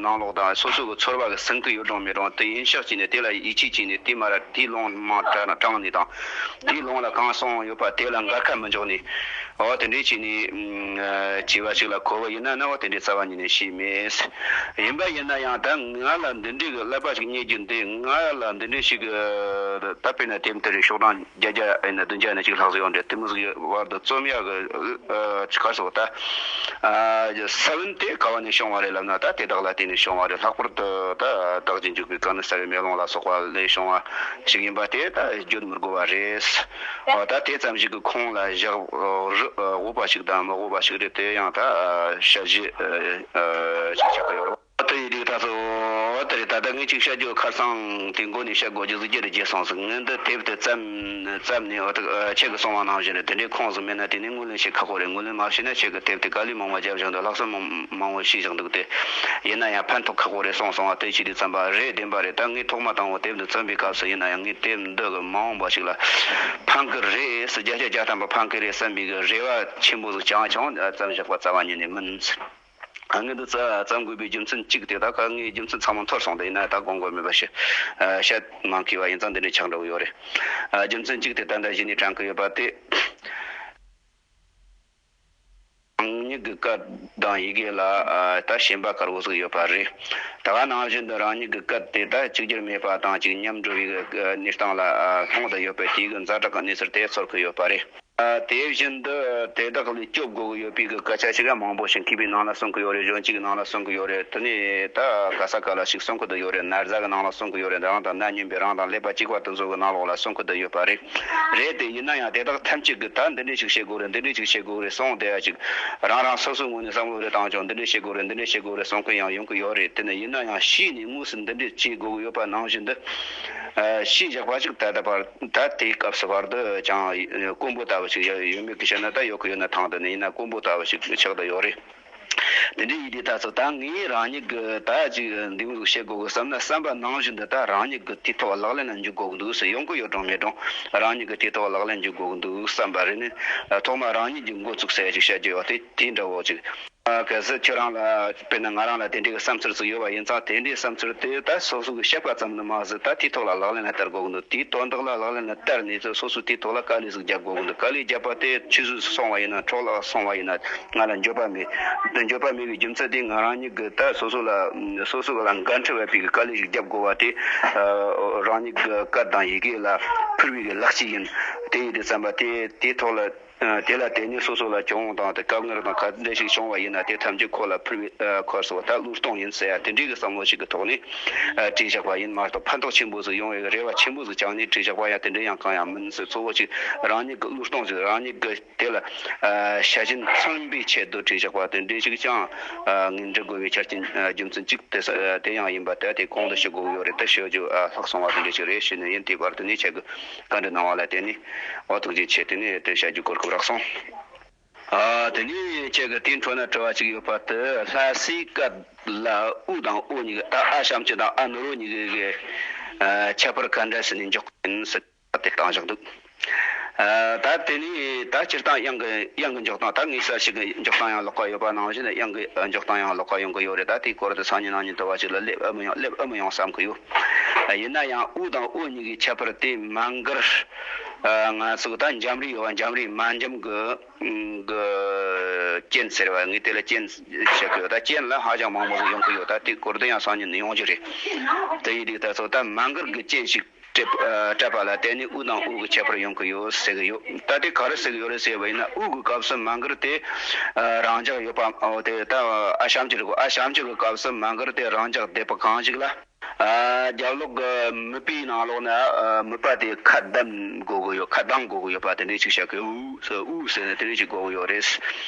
ནང་ལོགས་དང་སོ་སོ་གི་ཚོར་བ་གི་ཟིན་གི་ཡོད་རུང་མེད་རུང་། དེ་ཡིན་ཤག་བྱས་ནས་དེ་ལ་ཡིད་ཆེས་བྱས་ནས། དེ་མར་དེའི་ལུང་མང་དྲངས་ནས་དང་། དེའི་ལུང་ལ་གང་གསུངས་ཡོད་པ་དེ་ལ་འགལ་ཁ་མི་འཇོག་ནས། འོ་དེ་འདྲས་བྱས་ནས་བྱས་པ་ཞིག་ལ་གོ་བ་ཡིན་ན་ན། འོ་དེ་འདྲས་རྩ་བ་ཉིད་ནས་ཤེས་མེད། ཡིན་པ་ཡིན་ན་ཡང་ད་ང་ལ་འདི་འདྲའི་གི་ཀླད་པ་ཞིག་རྙེད་རྒྱུ་འདི། ང་ལ་འདི་འདྲའི་ཞིག་གི་ད་དཔེར་ན་དེབ་དེ་རེ་ཤོག་གྲངས་བརྒྱད་བརྒྱ་ཡིན་ན་བདུན་བརྒྱ་ཡིན་ན་ཅིག་ལྷག་ཙམ་ཡོད་འདྲ། དེ་མོ་ཟིག་གི་བར་དུ་རྩོམ་ཡག་གི་ཨ་ཅིག་ག་རེ་ཟེར་བ། ད་ཨ་ས་བོན་དེ་ག་བ་ནས་བྱུང་བ་རེད་ལབ་ན། ད་དེ་དག་ལ་བརྟེན་ནས་བྱུང་བ་རེད། ལྷག་པར་དུ་ད་བདག་གི་འཇུག་པའི་གང་ནི་གསལ་བའི་མེ་ལོང་ལ་སོགས་པ་ལས་བྱུང་བ་ཞིག་ཡིན་པ་དེ་ད་བརྗོད་མི་དགོས་པ་རེད། འོ་ད་དེ་ཙམ་ཞིག་གི་ཁུངས་ལ་བཞག་རི་དགོས་པ་ཞིག་དང་མི་དགོས་པ་ཞིག་རེད། དེ་ཡང་ད་ཨ་དཔྱད་གཞི་ཨ་ཅིག་ཆགས་ཀྱི་ཡོད་རེད། དེ་ཡི་དུས་ད་ཚོ་དེ་རེད། ད་ལྟ་ངས་ཅིག་བཤད་རྒྱུ་ཁ་སང་དེ་མགོ་ནས་བཤད་དགོས་རྒྱུ་ཟིག་རྒྱུ་རེད་བརྗེད་སོང་ཟིག་ངས་འདི་དེབ་དེ་བརྩམས་བརྩམས་ནས། འོ་ད་ཁྱེད་ཀྱིས་གསུངས་པ་ནང་བཞིན་རེད། དེ་འདྲའི་ཁུངས་ཟིག་མེད་ན་དེ་ནས་ངོས་ལེན་བྱེད་ཁག་པོ་རེད། ངོས་ལེན་མ་བྱས་ན་ཁྱེད་ཀྱིས་དེབ་དེ་དཀའ་ལས་མང་བ་བརྒྱབ་བཞག་འདུག་ལྷག་བསམ་མང་མང་བོ་བྱས་བཞག་འདུག་དེ་ཡིན་ན་ཡང་ཕན་ཐོགས་ཁག་པོ་རེད་གསུངས་སོང་བ། དེ་ཅི་རེད་བརྩམས་པ་རེད། བདེན་པ་རེད། ད་ངས་ཐོག་མ་དང་པོ་དེབ་འདི་བརྩམས་པའི་སྐབས་སུ་ཡིན་ན་ཡང་། ངས་དེབ་འདི་གི་མ་འོངས་པ་ཞིག་ལ་ཕན་གི་རེད་ཟེར། བརྒྱ་ཆ་བརྒྱ་ཐམ་པ་ཕན་གི་རེད་བསམ་པའི་གི་རེ་བ་ཆེན་པོ་ཟིག་བཅངས་བྱུང་བརྩམས་བཞག་པ་རྩ་བ་ཉིད་ནས་མིན། ངས་འདི་རྩ་བརྩམས་དགོས་པའི་རྒྱུ་མཚན་གཅིག་དེ། ད་ཁ་ངའི་རྒྱུ་མཚན་ཚང་མ་འཐོར་སོང་། དེ་ཡིན་ན་ད་དགོངས་དགོས་མེད་པ་ཞིག་བཤད་མ་མཁས་པ་ཡིན་ཙང་འདི་འདྲའི་ཆགས་འགྲོ་གི་ཡོད་རེད། རྒྱུ་མཚན་གཅིག་དེ་ད་ལྟ་གཞི་ནས་དྲན་གི་ཡོད་པ་དེ། རང་ཉིད་ཀྱི་སྐད་དང་ཡི་གེ་ལ་ད་ཞེན་པ་དཀར་པོ་ཟིག་ཡོད་པ་རེད། ད་ག་ནང་བཞིན་དུ་རང་ཉིད་ཀྱི་སྐད་དེ་ད་གཅིག་གྱུར་མེད་པ་དང་ཅིག་ཉམས་འགྲོ་བའི་གནས་སྟངས་ལ་ལྷུང་དུ་ཡོད་པའི་དེའི་གི་ཛ་དྲག་གི་གནས་ཚུལ་དེ་ཚོར་གི་ཡོད་པ་རེད། ཨ། དེ་བཞིན་དུ་དེ་དག་ལས་སྐྱོབ་དགོས་ཀྱི་ཡོད་པའི་གི་སྐད་ཆ་ཞིག་ཡང་མང་པོ་ཞིག་མཁས་པའི་ནང་ལ་གསུང་གི་ཡོད་རེད། གཞོན་སྐྱེས་ཀྱི་ནང་ལ་གསུང་གི་ཡོད་རེད། དེ་ནས་ད་ག་ས་ག་ལ་ཞིག་གསུང་གི་འདུག་ཡོད་རེད། ན་བཟའ་གི་ནང་ལ་གསུང་གི་ཡོད་རེད། རང་དང་ན་མཉམ་པའི་རང་དང་ཀླད་པ་གཅིག་པ་དེ་ཚོ་གི་ནང་ལོགས་ལ་གསུང་གི་འདུག་ཡོད་པ་རེད། རེད་དེ། ཡིན་ན་ཡང་དེ་དག་ཐམས་ཅད་ཀྱིས་ད་འདི་འདྲ་ཞིག་བྱེད་དགོས་རེད། འདི་འདྲ་ཞིག་བྱེད་དགོས་རེད་གསུངས་བསྡད་ཡ་ཅིག་རང་རང་སོ་སོའི་ངོས་ནས་བསམ་བློ་རེ་བཏང་ཀྱང་། འདི་འདྲ་བྱེད་དགོས་རེད། འདི་འདྲ་བྱེད་དགོས་རེད་གསུང་མཁན་ཡང་ཡོང་གི་ཡོད་རེད། དེ་ནི་ཡིན་ན་ཡང་ཤེས་ནས་དངོས་སུ་འདི་འདྲ་བྱེད་དགོས་ཀྱི་ཡོད་པ་ནང་བཞིན་དུ། ཨ། ཤེས་བཞག་པ་ཞིག་ད་ལྟ་བར། ད་དེའི་སྐབས་སུ་བར་དུ་ཀྱང་དཀོན་པོ་ལྟ་བུ་ཞིག་ཡོད་མེད་ཀྱི་ཕྱིར་ན། ད་ཡོད་ཀྱི་ཡོད་ན་ཐང་དུ་ནི་ཡིན་ན་དཀོན་པོ་ལྟ་བུ་ཞིག་ཆགས་བསྡད་ཡོད་རེད། དེ་འདྲ་ཡིན་དུས་ད་ཚོ་ད་ངས་རང་ཉིད་ཀྱི་ད་ཅིག་འདི་མོ་ཟིག་བྱེད་དགོས་གི་བསམ་ན། བསམ་པ་ནང་བཞིན་དུ་ད་རང་ཉིད་ཀྱིས་དེའི་ཐོག་ལག་ལེན་ལ་འཇུག་དགོས་ཀྱི་འདུག་ཟེར། ཡོང་གི་ཡོད་རུང་མེད་རུང་རང་ཉིད་ཀྱིས་དེའི་ཐོག་ལག་ལེན་འཇུག་དགོས་ཀྱི་འདུག་བསམ་པ་རེད། ནི་ཐོག་མར་རང་ཉིད་ཀྱི་འགོ་བཙུགས་ཟེར་ཡ་ཅིག་བཤད་རྒྱུ་ཡོད་དེ། དེ་འདྲ་བོ་ཅིག་ཨ། གལ་སྲིད་ཁྱོད་རང་ལ། དཔེར་ན་ང་རང་ལ་དེ་འདྲའི་གི་བསམ་ཚུལ་ཟིག་ཡོད་པ་ཡིན་ཙང་། དེ་འདྲའི་བསམ་ཚུལ་དེ་ད་སོ་སོ་གི་བཤད་པ་ཙམ་དུ་མ་ཟད། ད་དེའི་ཐོག་ལ་ལག་ལེན་ལ་བསྟར་དགོས་ཀྱི་འདུག་དེའི་དོན་དག་ལ་ལག་ལེན་ལ་བསྟར་ནས། སོ་སོ་དེའི་ཐོག་ལ་དཀའ་ལས་ཟིག་རྒྱབ་དགོས་ཀྱི་འདུག་དཀའ་ལས་བརྒྱབ་པ་དེ་ཆུད་ཟོས་སུ་སོང་བ་ཡིན་ན། འཕྲོ་བརླག་སོང་བ་ཡིན་ན། ང་ལ་འགྱོད་པ་མེད། འདི་འགྱོད་པ་མེད་པའི་རྒྱུ་མཚན་དེ། ང་རང་ཉིད་ཀྱིས་ད་སོ་སོ་ལ། སོ་སོ་ལ་འགན་འཁྲི་བ་བའི་གི་དཀའ་ལས་ཤིག་རྒྱབ་དགོས་པ་དེ། ཨ། རང་ཉིད་ཀྱི་སྐད་དང་ཡི་གེ་ལ་ཕུལ་བའི་གི་ལག་ཆས་ཡིན། དེ་ཡིན་དུས་ཙམ་པ་དེ། དེའི་ཐོག་ལ། ཨ། དེ་ལ་བརྟེན་ནས་སོ་སོ་ལ་གྱོང་དང་དེ་དཀའ་ངལ་དང་ག་འདྲ་ཞིག་བྱུང་བ་ཡིན་ན། དེ་ཐམས་ཅད་ཁོ་ལ་ཕུལ་བའི། ཨ། ཁོ་ཚོ་ད་བློས་གཏོང་ཡིན་ཟེར་ཡ་དེ་འདྲའི་གི་བསམ་བློ་ཞིག་གི་ཐོག་ནས། ཨ། བྲིས་བཞག་པ་ཡིན་མ་གཏོགས། ཕན་ཐོགས་ཆེན་པོ་ཟིག་ཡོང་བའི་རེ་བ་ཆེན་པོ་ཟིག་བཅངས་ནས་བྲིས་བཞག་པ་ཡང་དེ་འདྲ་ཡང་གང་ཡང་མིན་ཟེར། གཙོ་བོ་ཅིག་རང་ཉིད་ཀྱི་བློས་གཏོང་ཟིག་རང་ཉིད་ཀྱི་དེ་ལ། ཨ། ཤ་ཞེན་མཚོན་པའི་ཆེད་དུ་བྲིས་བཞག་པ་དེ་འདྲའི་ཞིག་ཀྱང་། ཨ། ངས་འབྲི་དགོས་པའི་ཆ་རྐྱེན། ཨ། རྒྱུ་མཚན་གཅིག་དེ་ས་དེ་ཡང་ཡིན་པ་དེ། དེ་གོང་དུ་ཞུ་དགོས་ཀྱི་ཡོད་རེད། དེ་ཞུ་རྒྱུ། ཨ། ལྷག་སོང་བ་དེ་འདྲ་ཞིག་རེད་ཞུས་ནས་ཡིན། དེའི་བར་དུ་ནས་ཁྱེད་ཀྱི་བཀའ་འདྲི་གནང་བ་ལ་བརྟེན་ནས། འོ། ཐུགས་རྗེ་ཆེ། དེ་ནས་དེ་བཤད་རྒྱུ་གོ་སྐབས་རག་སོང་། ཨ། དེ་ནས་ཁྱེད་ཀྱི་དེའི་འཕྲོ་ན་དྲི་བ་གཅིག་ཡོད་པ་དེ། ལྷ་སའི་སྐད་ལ་ཨུ་དང་ཨོ་གཉིས་ཀྱི། ད་ཨ་ཞབས་ཀྱུ་དང་ཨ་ནོར་བུ་གཉིས་ཀྱི་གི། ཨ། ཁྱད་པར་ག་འདྲ་ཞིག་ནས་འཇོག་གི་ཡིན་ཟེར་དེ་བཏང་བཞག་འདུག་ཨ། ད་དེ་ནས་ད་སྤྱིར་བཏང་དབྱངས་ཀྱི། དབྱངས་ཀྱི་འཇོག་སྟངས། ད་ངས་གསལ་བཤད་ཀྱི་འཇོག་སྟངས་ཡང་ལོགས་ཀ་ཡོད་པ་ནང་བཞིན། དབྱངས་ཀྱི་འཇོག་སྟངས་ཡང་ལོགས་ཀ་ཡོང་གི་ཡོད་རེད། ད་དེའི་སྐོར་དུ་སང་ཉིན་གནངས་ཉིན་དུ་བ་ཞིག་ལ་སླེབས་ཨེ་མི་ཡོང་། སླེབས་ཨེ་མི་ཡོང་བསམ་གི་ཡོད། ཡིན་ན་ཡང་ཨུ་དང་ཨོ་གཉིས་ཀྱི་ཁྱད་པར་དེ། མ་མགར། ཨ། ང་ཚོ་ད་འཇམ་རིགས་ཡོད་པ། འཇམ་རིགས་མ་འཇམ་གི་གི། རྐྱེན་ཟེར་བ་ངས་དེ་ལ་རྐྱེན་བཤད་གི་ཡོད། ད་རྐྱེན་ལ་ཧ་ཅང་མང་པོ་ཟིག་ཡོང་གི་ཡོད། ད་དེ་སྐོར་དུ་ཡང་སང་ཉིན་ནས་ཡོང་རྒྱུ་རེད། དེ་ཡིན་དུས་ད་ཚོ་ད་མ་མགུར་གྱི་རྐྱེན་ཞིག་སྤྲད་སྤྲད་པ་ལ་བརྟེན་ནས་དབུ་དང་དབུ་གི་ཁྱད་པར་ཡོང་གི་ཡོད་ཟེར་གི་ཡོད། ད་དེ་ག་རེ་ཟེར་གི་ཡོད་རེད་ཟེར་བ་ཡིན་ན། དབུ་གི་སྐབས་སུ་མ་མགུར་དེ་རང་འཇགས་ཡོད་པ། འོ་དེ་ད་ཨ་ཞབས་ཀྱུ་རེད་གོ། ཨ་ཞབས་ཀྱུ་གི་སྐབས་སུ་མ་མགུར་དེ་རང་འཇགས་བསྡད་པ་གང་ཞིག་ལ། ཨ་རྒྱབ་ལོགས་ཀྱི་མིད་པའི་ནང་ལོགས་ན་ཨ་མིད་པ་དེ་ཁ་བསྡམ་དགོས་ཀྱི་ཡོད། ཁ་གདང་དགོས་ཀྱི་ཡོད་པ་དེ་འདྲའི་ཅིག་བྱ་གི། དབུ་ཟེར་དབུ་ཟེར་ནས་དེ་འདྲའི་ཅིག་དགོས་ཀྱི་ཡོད་རེད།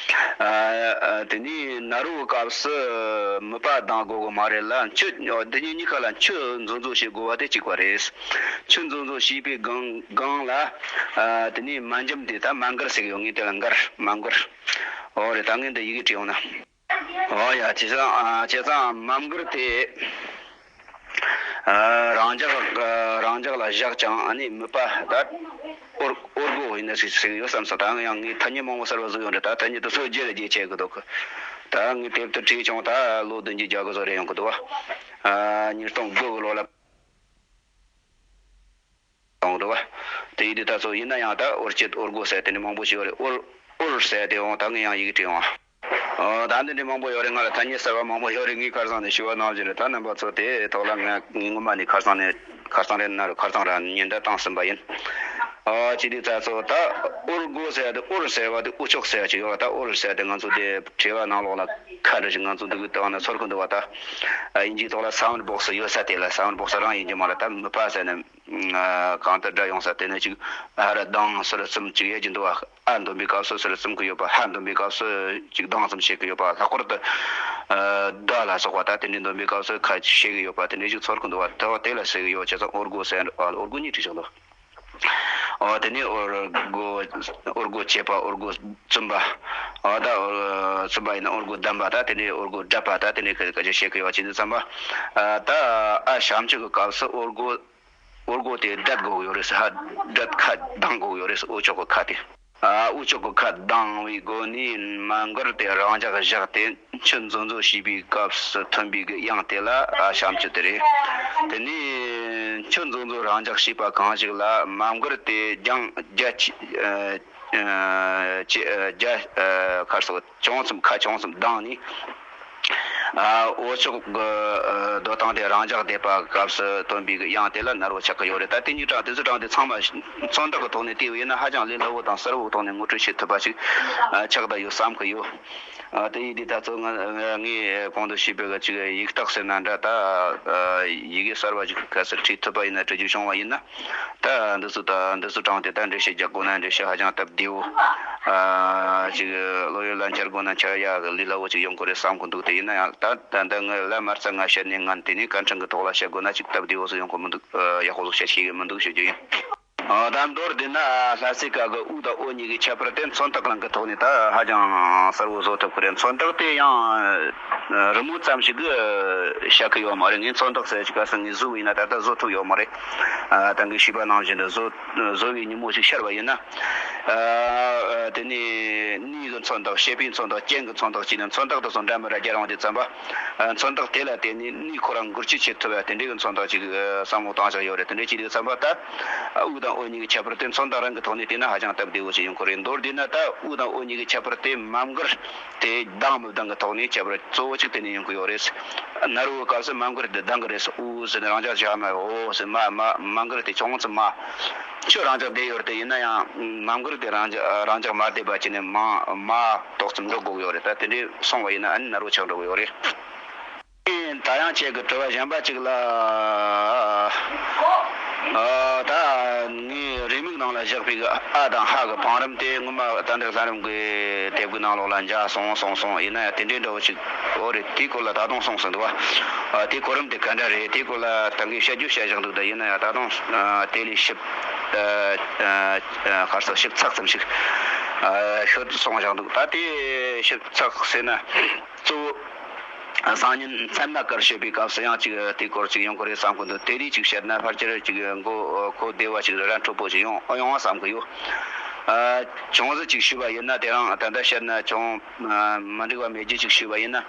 ཨ་ཨ་དེ་ནས་ན་རོ་གི་སྐབས་སུ་མིད་པ་གདང་དགོས་ཀྱི་མ་རེད་ལ། མཆུ། འདི་གཉིས་གཉིས་ཀ་ལ་མཆུ་འཛུགས་འཛུགས་བྱེད་དགོས་པ་དེ་གཅིག་པ་རེད། མཆུ་འཛུགས་འཛུགས་བྱས་པའི་སྒང་སྒང་ལ་ཨ་དེ་ནས་མ་འཇམ་དེ་ད་མ་མགུར་ཟེར་གི་ཡོད། ངས་དེ་ལ་མགུར། མ་མགུར། འོ་རེད། ད་ངས་འདི་ཡི་གེ་བྲིས་ཡོང་ན། ཨོ་ཡ། བྱས་ཙང་ཨ་བྱས་ཙང་མ་མགུར་དེ་ཨ་རང་འཇགས་ཨ་རང་འཇགས་ལ་བཞག་ཅིང་། ཨ་ནི་མིད་པ་ད་དབུར་དབུར་དགོས་ཡིན་ན་ཟེར་ཟེར་གི་ཡོད་བསམ་སོང་། ད་ཡང་ངས་ཐ་སྙད་མང་པོ་གསར་པ་བཟོས་ཡོད་རེད། ད་ཐ་སྙད་དེ་ཚོ་བརྗེ་རེ་བརྗེ་བྱེད་གི་འདུག་གི། ད་ངས་དེབ་དེ་བྲིས་བྱུང་། ད་ལོ་བདུན་ཅུ་གྱ་དགུ་ཙམ་རེ་ཡོང་གི་འདུག་བ། ཨ་ཉིས་སྟོང་དགུ་གི་ལོ་ལ། གཏོང་འདུག་བ། དེ་ཡིན་དུས་ད་ཚོ་ཡིན་ན་ཡང་ད་དབུར་སྐྱེད་དབུར་དགོས་ཟེར་དེ་འདྲ་མང་པོ་ཞིག་ཡོད་རེད། དབུར་དབུར་ཟེར་དེ་འོང་ད་ངས་ཡང་ཡི་གེ་བྲིས་འོང་། ཨོ་ད་འདི་འདྲ་མང་པོ་ཡོད་རེད། ང་ལ་ཐ་སྙད་གསར་པ་མང་པོ་ཡོད་རེད། ངས་ཁ་སང་ནས་ཞུ་བ་གནང་བཞིན་རེད། ད་རྣམ་པ་ཚོ་དེ་ཐོག་ལ་ང་ངས་སྔོན་མ་ནས་ཁ་སང་ནས་ཁ་སང་རེད་ན་རེད། ཁ་སང་ར་ཉིན་ད་བཏང་ཟིན་པ་ཡིན། ཨོ་བྱས་དུས་ད་ཚོ་ད་དབུར་དགོས་ཟེར་དེ། དབུར་ཟེར་བ་དེ་དབུ་ལྕོག་ཟེར་བ་ཅིག་ཡོད་རེད། ད་དབུར་ཟེར་དེ་ང་ཚོ་དེ་དྲི་བ་ནང་ལོགས་ལ་ཁ་འདྲ་ཞིག་ང་ཚོ་འདུག་གི་བཏང་ནས་ཚོར་གི་འདུག་བ། ད་དབྱིན་ཇིའི་ཐོག་ལ་སའུན་ཌི་བོག་སི་ཡོད་ས་དེ་ལ། སའུན་ཌི་བོག་སི་རང་ཡིན་གྱི་མ་རེད། ད་མིད་པ་ཟེར་ནས། ཨ་གང་ལྟར་སྒྲ་ཡོང་ས་དེ་ནས་ཅིག་ཧ་ར་གདངས་ཟུར་གསུམ་ཅིག་ཡོད་ཀྱི་འདུག་བ། ཨ་འདོན་པའི་སྐབས་སུ་ཟུར་གསུམ་གི་ཡོད་པ། ཧ་འདོན་པའི་སྐབས་སུ་ཅིག་གདངས་གསུམ་བྱེད་ཀྱི་ཡོད་པ། ལྷག་པར་དུ་ཨ་ད་ལ་སོགས་པ་ད་དེ་འདྲའི་འདོན་པའི་སྐབས་སུ་ཁ་ཅིག་བྱེད་ཀྱི་ཡོད་པ་དེ་འདྲའི་ཅིག་ཚོར་གི་འདུག་བ། དེ་བ་དེ་ལ་ཟེར་གི་ཡོད། བྱས་ཙང་དབུར་དགོས་ཟེར། ཨ་དབུར་དགོས་གཉིས་བྲིས་བཞག་འདུག། ཨོ་དེ་ནས་དབུར་དགོས། དབུར་དགོས་བྱེད་པ། དབུར་དགོས་བཙུན་པ། ཨོ་ད་དབུར་བཙུན་པ་ཡིན་ན་དབུར་དགོས་གདམས་པ། ད་དེ་ནས་དབུར་དགོས་བསྒྲད་པ། ད་དེ་ནས་ཁ་ཅིག་བྱེད་ཀྱི་ཡོད་བ། བྱས་དུས་ཙམ་པ་ཨ་ད་ཨ་ཞབས་ཀྱུ་གི་སྐབས་སུ་དབུར་དགོས། དབུར་དགོས་དེ་བསྒྲད་དགོས་ཀྱི་ཡོད་རེད་ཟེར། ཧ་བསྒྲད་ཁ་གདང་དགོས་ཀྱི་ཡོད་རེད་ཟེར། དབུ་ལྕོག་གི་ཁ་དེ། ཨ་དབུ་ལྕོག་གི་ཁ་གདང་བའི་སྒོ་ནས་མ་མགུར་དེ་རང་འཇགས་བཞག་སྟེ། མཆུ་འཛུགས་འཛུགས་བྱས་པའི་སྐབས་སུ་ཐོན་པའི་གི་དབྱངས་དེ་ལ་ཨ་ཞབས་ཀྱུ་དེ་རེད། དེ་ནས་མཆུ་འཛུགས་འཛུགས་རང་འཇགས་བྱས་པ་གང་ཞིག་ལ་མ་མགུར་དེ་རྒྱང་རྒྱ་ཆེ་ཨ་ཨ་ཆེ་ཨ་རྒྱ་ཨ་ཁར་སོགས་ཅུང་ཙམ་ཁ་ཅུང་ཙམ་གདངས་ནས། ཨ་དབུ་ལྕོག་གི་ཨ་རྡོ་ཐང་དེ་རང་འཇགས་བསྡད་པ་སྐབས་སུ་ཐོན་པའི་གི་དབྱངས་དེ་ལ་ན་རོ་ཆགས་ཀྱི་ཡོད་རེད། ད་དེ་གཉིས་གྲངས་དེ་ཚོ་གྲངས་དེ་ཚང་མ་མཚོན་རྟགས་ཀྱི་ཐོག་ནས་བལྟས་པ་ཡིན་ན་ཧ་ཅང་ལས་སླ་བོ་དང་གསལ་བོའི་ཐོག་ནས་ངོ་སྤྲོད་བྱེད་ཐུབ་པ་ཞིག་ཨ་ཆགས་བསྡད་ཡོད་བསམ་གི་ཡོད། ཨ་དེ་ཡིན་དུས་ད་ཚོ་ང་ངས་གོང་དུ་ཞུས་པའི་གི་ཅིག་ཡིག་རྟགས་ཟེར་ན་འདྲ། ད་ཨ་ཡི་གེ་གསར་བ་ཞིག་གལ་སྲིད་བྲིས་ཐུབ་པ་ཡིན་ན། བྲི་རྒྱུ་བྱུང་བ་ཡིན་ན། ད་འདི་ཚོ་ད་འདི་ཚོ་དྲངས་ཏེ་ད་འགྲེལ་བཤད་རྒྱག་དགོས་ན་འགྲེལ་བཤད་ཧ་ཅང་སྟབས་བདེ་བོ། ཨ་ཅིག་བློ་ཡུལ་ལ་འཆར་དགོས་ན་འཆར་ཡག་ལས་སླ་བོ་ཅིག་ཡོང་གི་རེད་བསམ་གི་འདུག། དེ་ཡིན་ན་ཡང་ད་ད་ལྟ་ངས་ལ་མ་རྩ་ང་བཤད་ནས་ངན་དེ་ནས་སྐད་འཕྲིན་གི་ཐོག་ལ་བཤད་དགོས་ན་ཅིག་སྟབས་བདེ་བོ་ཟིག་ཡོང་གི་མི་འདུག། ཨ་ཡག་པོ་ཟིག་བཤད་ཤེས་གི་མི་འདུག་ཞུ་རྒྱུ་ཡིན། ཨ་ད་མདོར་བསྡུས་ན་ལྷ་སའི་སྐད་གི་དབུ་དང་འོ་གཉིས་ཀྱི་ཁྱད་པར་དེ་མཚོན་རྟགས་རང་གི་ཐོག་ནས་ད་ཧ་ཅང་གསལ་བོ་བཟོ་ཐུབ་ཀྱི་རེད། མཚོན་རྟགས་དེ་ཡང་རི་མོ་ཙམ་ཞིག་གི་བཤད་ཀྱི་ཡོད་མ་རེད། ངས་མཚོན་རྟགས་ཟེར་ཅིག་ག་ས་ངས་བཟོས་པ་ཡིན་ན་ད་ལྟ་བཟོ་ཐུབ་ཡོད་མ་རེད། ཨ་ད་གིན་ཞུས་པ་ནང་བཞིན་དུ་བཟོ་བཟོ་བའི་ཉིན་མོ་ཞིག་ཤར་བ་ཡིན་ན། ཨ་དེ་ནས་གནས་ཀྱི་མཚོན་རྟགས། བྱེད་པའི་མཚོན་རྟགས། རྐྱེན་གྱི་མཚོན་རྟགས་བྱས་ནས་མཚོན་རྟགས་དེ་ཚོ་འདྲ་མི་འདྲ་རྒྱག་ཡོང་དུས་ཙམ་པ། ཨ་མཚོན་རྟགས་དེ་ལ་བརྟེན་ནས་གནས་ཁོ་རང་འགུལ་སྐྱོད་བྱེད་ཐུབ་པ་དེ་འདྲའི་གི་མཚོན་རྟགས་ཅིག་ཨ་བསམ་བློ་བཏང་བཞག་ཡོད་རེད། དེ་འདྲ་བྱས་དུས་ཙམ་པ་ད་དབུ་དང་འོ་གཉིས་ཀྱི་ཁྱད་པར་དེ་མཚོན་རྟགས་རང་གི་ཐོག་ནས་བལྟས་ན་ཧ་ཅང་སྟབས་བདེ་བོ་ཞིག་ཡོང་གི་རེད། མདོར་བསྡུས་ན་ད་དབུ་དང་འོ་གཉིས་ཀྱི་ཁྱད་པར་དེ་མ་མགུར་དེ་གདངས་མི་གདངས་ཀྱི་ཐོག་ནས་ཁྱད་པར་གཙོ་བོ་གཅིག་དེ་ནས་ཡོང་གི་ཡོད་རེད། ན་རོ་བའི་སྐབས་སུ་མ་མགུར་དེ་གདངས་གི་རེད། དབུ་ཟེར་ནས་རང་འཇགས་བཞག་ན། འོ་ཟེར་མ་མ་མ་མགུར་དེ་ཅུང་ཙམ་མ། ཁྱོད་རང་འཇགས་བསྡད་ཡོད་རེད། དེ་ཡིན་ན་ཡང་མ་མགུར་དེ་རང་འཇགས་རང་འཇགས་མ་བསྡད་པ་བྱས་ནས་མ་མ་ཏོག་ཙམ་འགྲོ་དགོས་ཀྱི་ཡོད་རེད། ད་དེ་འདྲས་སོང་བ་ཡིན་ན་ཨ་ནི་ན་རོ་ཆགས་འགྲོ་གི་ཡོད་རེད། ད་ཡང་ཁྱེད་ཀྱི་དྲི་བ་གཞན་པ་གཅིག་ལ། ཨ་ད་ངས་རེའུ་མིག་ནང་ལ་བཞག་པའི་གི་ཨ་དང་ཧ་གི་བང་རིམ་དེ་སྔོན་མ་རྟ་མགྲིན་ལྷ་རམས་ཀྱི་དེབ་ཀྱི་ནང་ལོགས་ལ་འཇགས་སོང་སོང་སོང་། ཡིན་ན་ཡང་དེ་འདྲའི་འདྲ་བོ་ཞིག་འོ་རེད། དེའི་སྐོར་ལ་ད་དུང་གསུངས་སུ་འདུག་བ། ཨ་དེའི་གོ་རིམ་དེ་ག་འདྲ་རེད། དེའི་སྐོར་ལ་ད་གིན་བཤད་རྒྱུ་བཤད་བཞག་འདུག། ད་ཡིན་ན་ཡང་ད་དུང་ཨ་དེ་ལས་ཞིབ་ཨ་ཨ་ཨ་ག་རེ་ཟེར། ཞིབ་ཚགས་ཙམ་ཞིག་ཨ་ཤོད་སོང་བཞག་འདུག། ད་དེ་ཞིབ་ཚགས་ཟེར་ན། གཙོ་བོ་སང་ཉིན་མཚན་མ་གར་ཞུས་པའི་སྐབས་སུ་ཡང་ཅིག་དེའི་སྐོར་ཅིག་ཡོང་གི་རེད་བསམ་གི་འདུག། དེ་རིགས་ཅིག་བཤད་ན་ཕལ་ཆེར་ཅིག་མགོ་གོ་བདེ་བ་ཅིག་ར་འཕྲོད་པོ་ཅིག་ཡོང་ཡོང་བ་བསམ་གི་ཡོད། ཨ་ཅུང་ཟད་ཅིག་ཞུས་པ་ཡིན་ན། དེ་རིང་ད་ལྟ་བཤད་ན་ཅུང་ཨ་མ་འགྲིག་པ་མེད་རྒྱུ་ཅིག་ཞུས་པ་ཡིན་ན།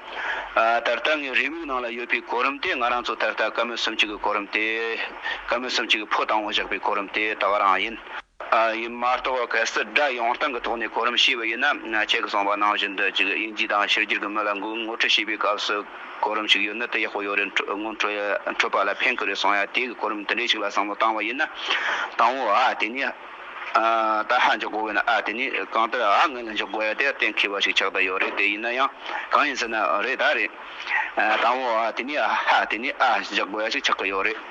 ཨ་ད་ལྟ་ངའི་རེའུ་མིག་ནང་ལ་ཡོད་པའི་གོ་རིམ་དེ་ང་རང་ཚོ་ད་ལྟ་བཀའ་མོལ་སུམ་ཅུ་གི་གོ་རིམ་དེ། བཀའ་མོལ་སུམ་ཅུ་གི་ཕོ་དང་པོ་བཞག་པའི་གོ་རིམ་དེ་ད་ག་རང་ཡིན། ཨ་ཡིན་མ་གཏོགས་གལ་སྲིད་སྒྲ་ཡོང་སྟངས་ཀྱི་ཐོག་ནས་གོ་རིམ་ཤེས་པ་ཡིན་ན། ཁྱེད་ཀྱིས་གསུངས་པ་ནང་བཞིན་དུ་ཅིག་དབྱིན་ཇི་དང་ཕྱི་རྒྱལ་གྱི་མི་ལ་ངོ་ངོ་སྤྲོད་བྱེད་པའི་སྐབས་སུ་གོ་རིམ་ཞིག་ཡོད་ན་དེ་ཡག་པོ་ཡོད་རེད། ངོ་སྤྲོད་ཡ་འཕྲོད་པ་ལ་ཕན་གི་རེད་གསུང་ཡ་དེ་གི་གོ་རིམ་དེ་འདྲའི་ཞིག་ལ་བསམ་བློ་བཏང་བ་ཡིན་ན། དང་པོ་ཨ་དེ་ནས་ཨ་ད་ཧ་འཇོག་དགོས་ཡོད་ན། ཨ་དེ་ནས་གང་ལྟར་ཨ་སྔོན་ལ་འཇོག་དགོས་ཡ་དེ་གཏན་འཁེལ་བ་ཞིག་ཆགས་བསྡད་ཡོད་རེད། དེ་ཡིན་ན་ཡང་གང་ཡིན་ཟེར་ན་རེད་ད་རེད། ཨ་དང་པོ་ཨ་དེ་ནས་ཨ་ཧ་དེ་ནས་ཨ་འཇོག་དགོས་ཡ་ཞིག་ཆགས་གི་ཡོད་རེད།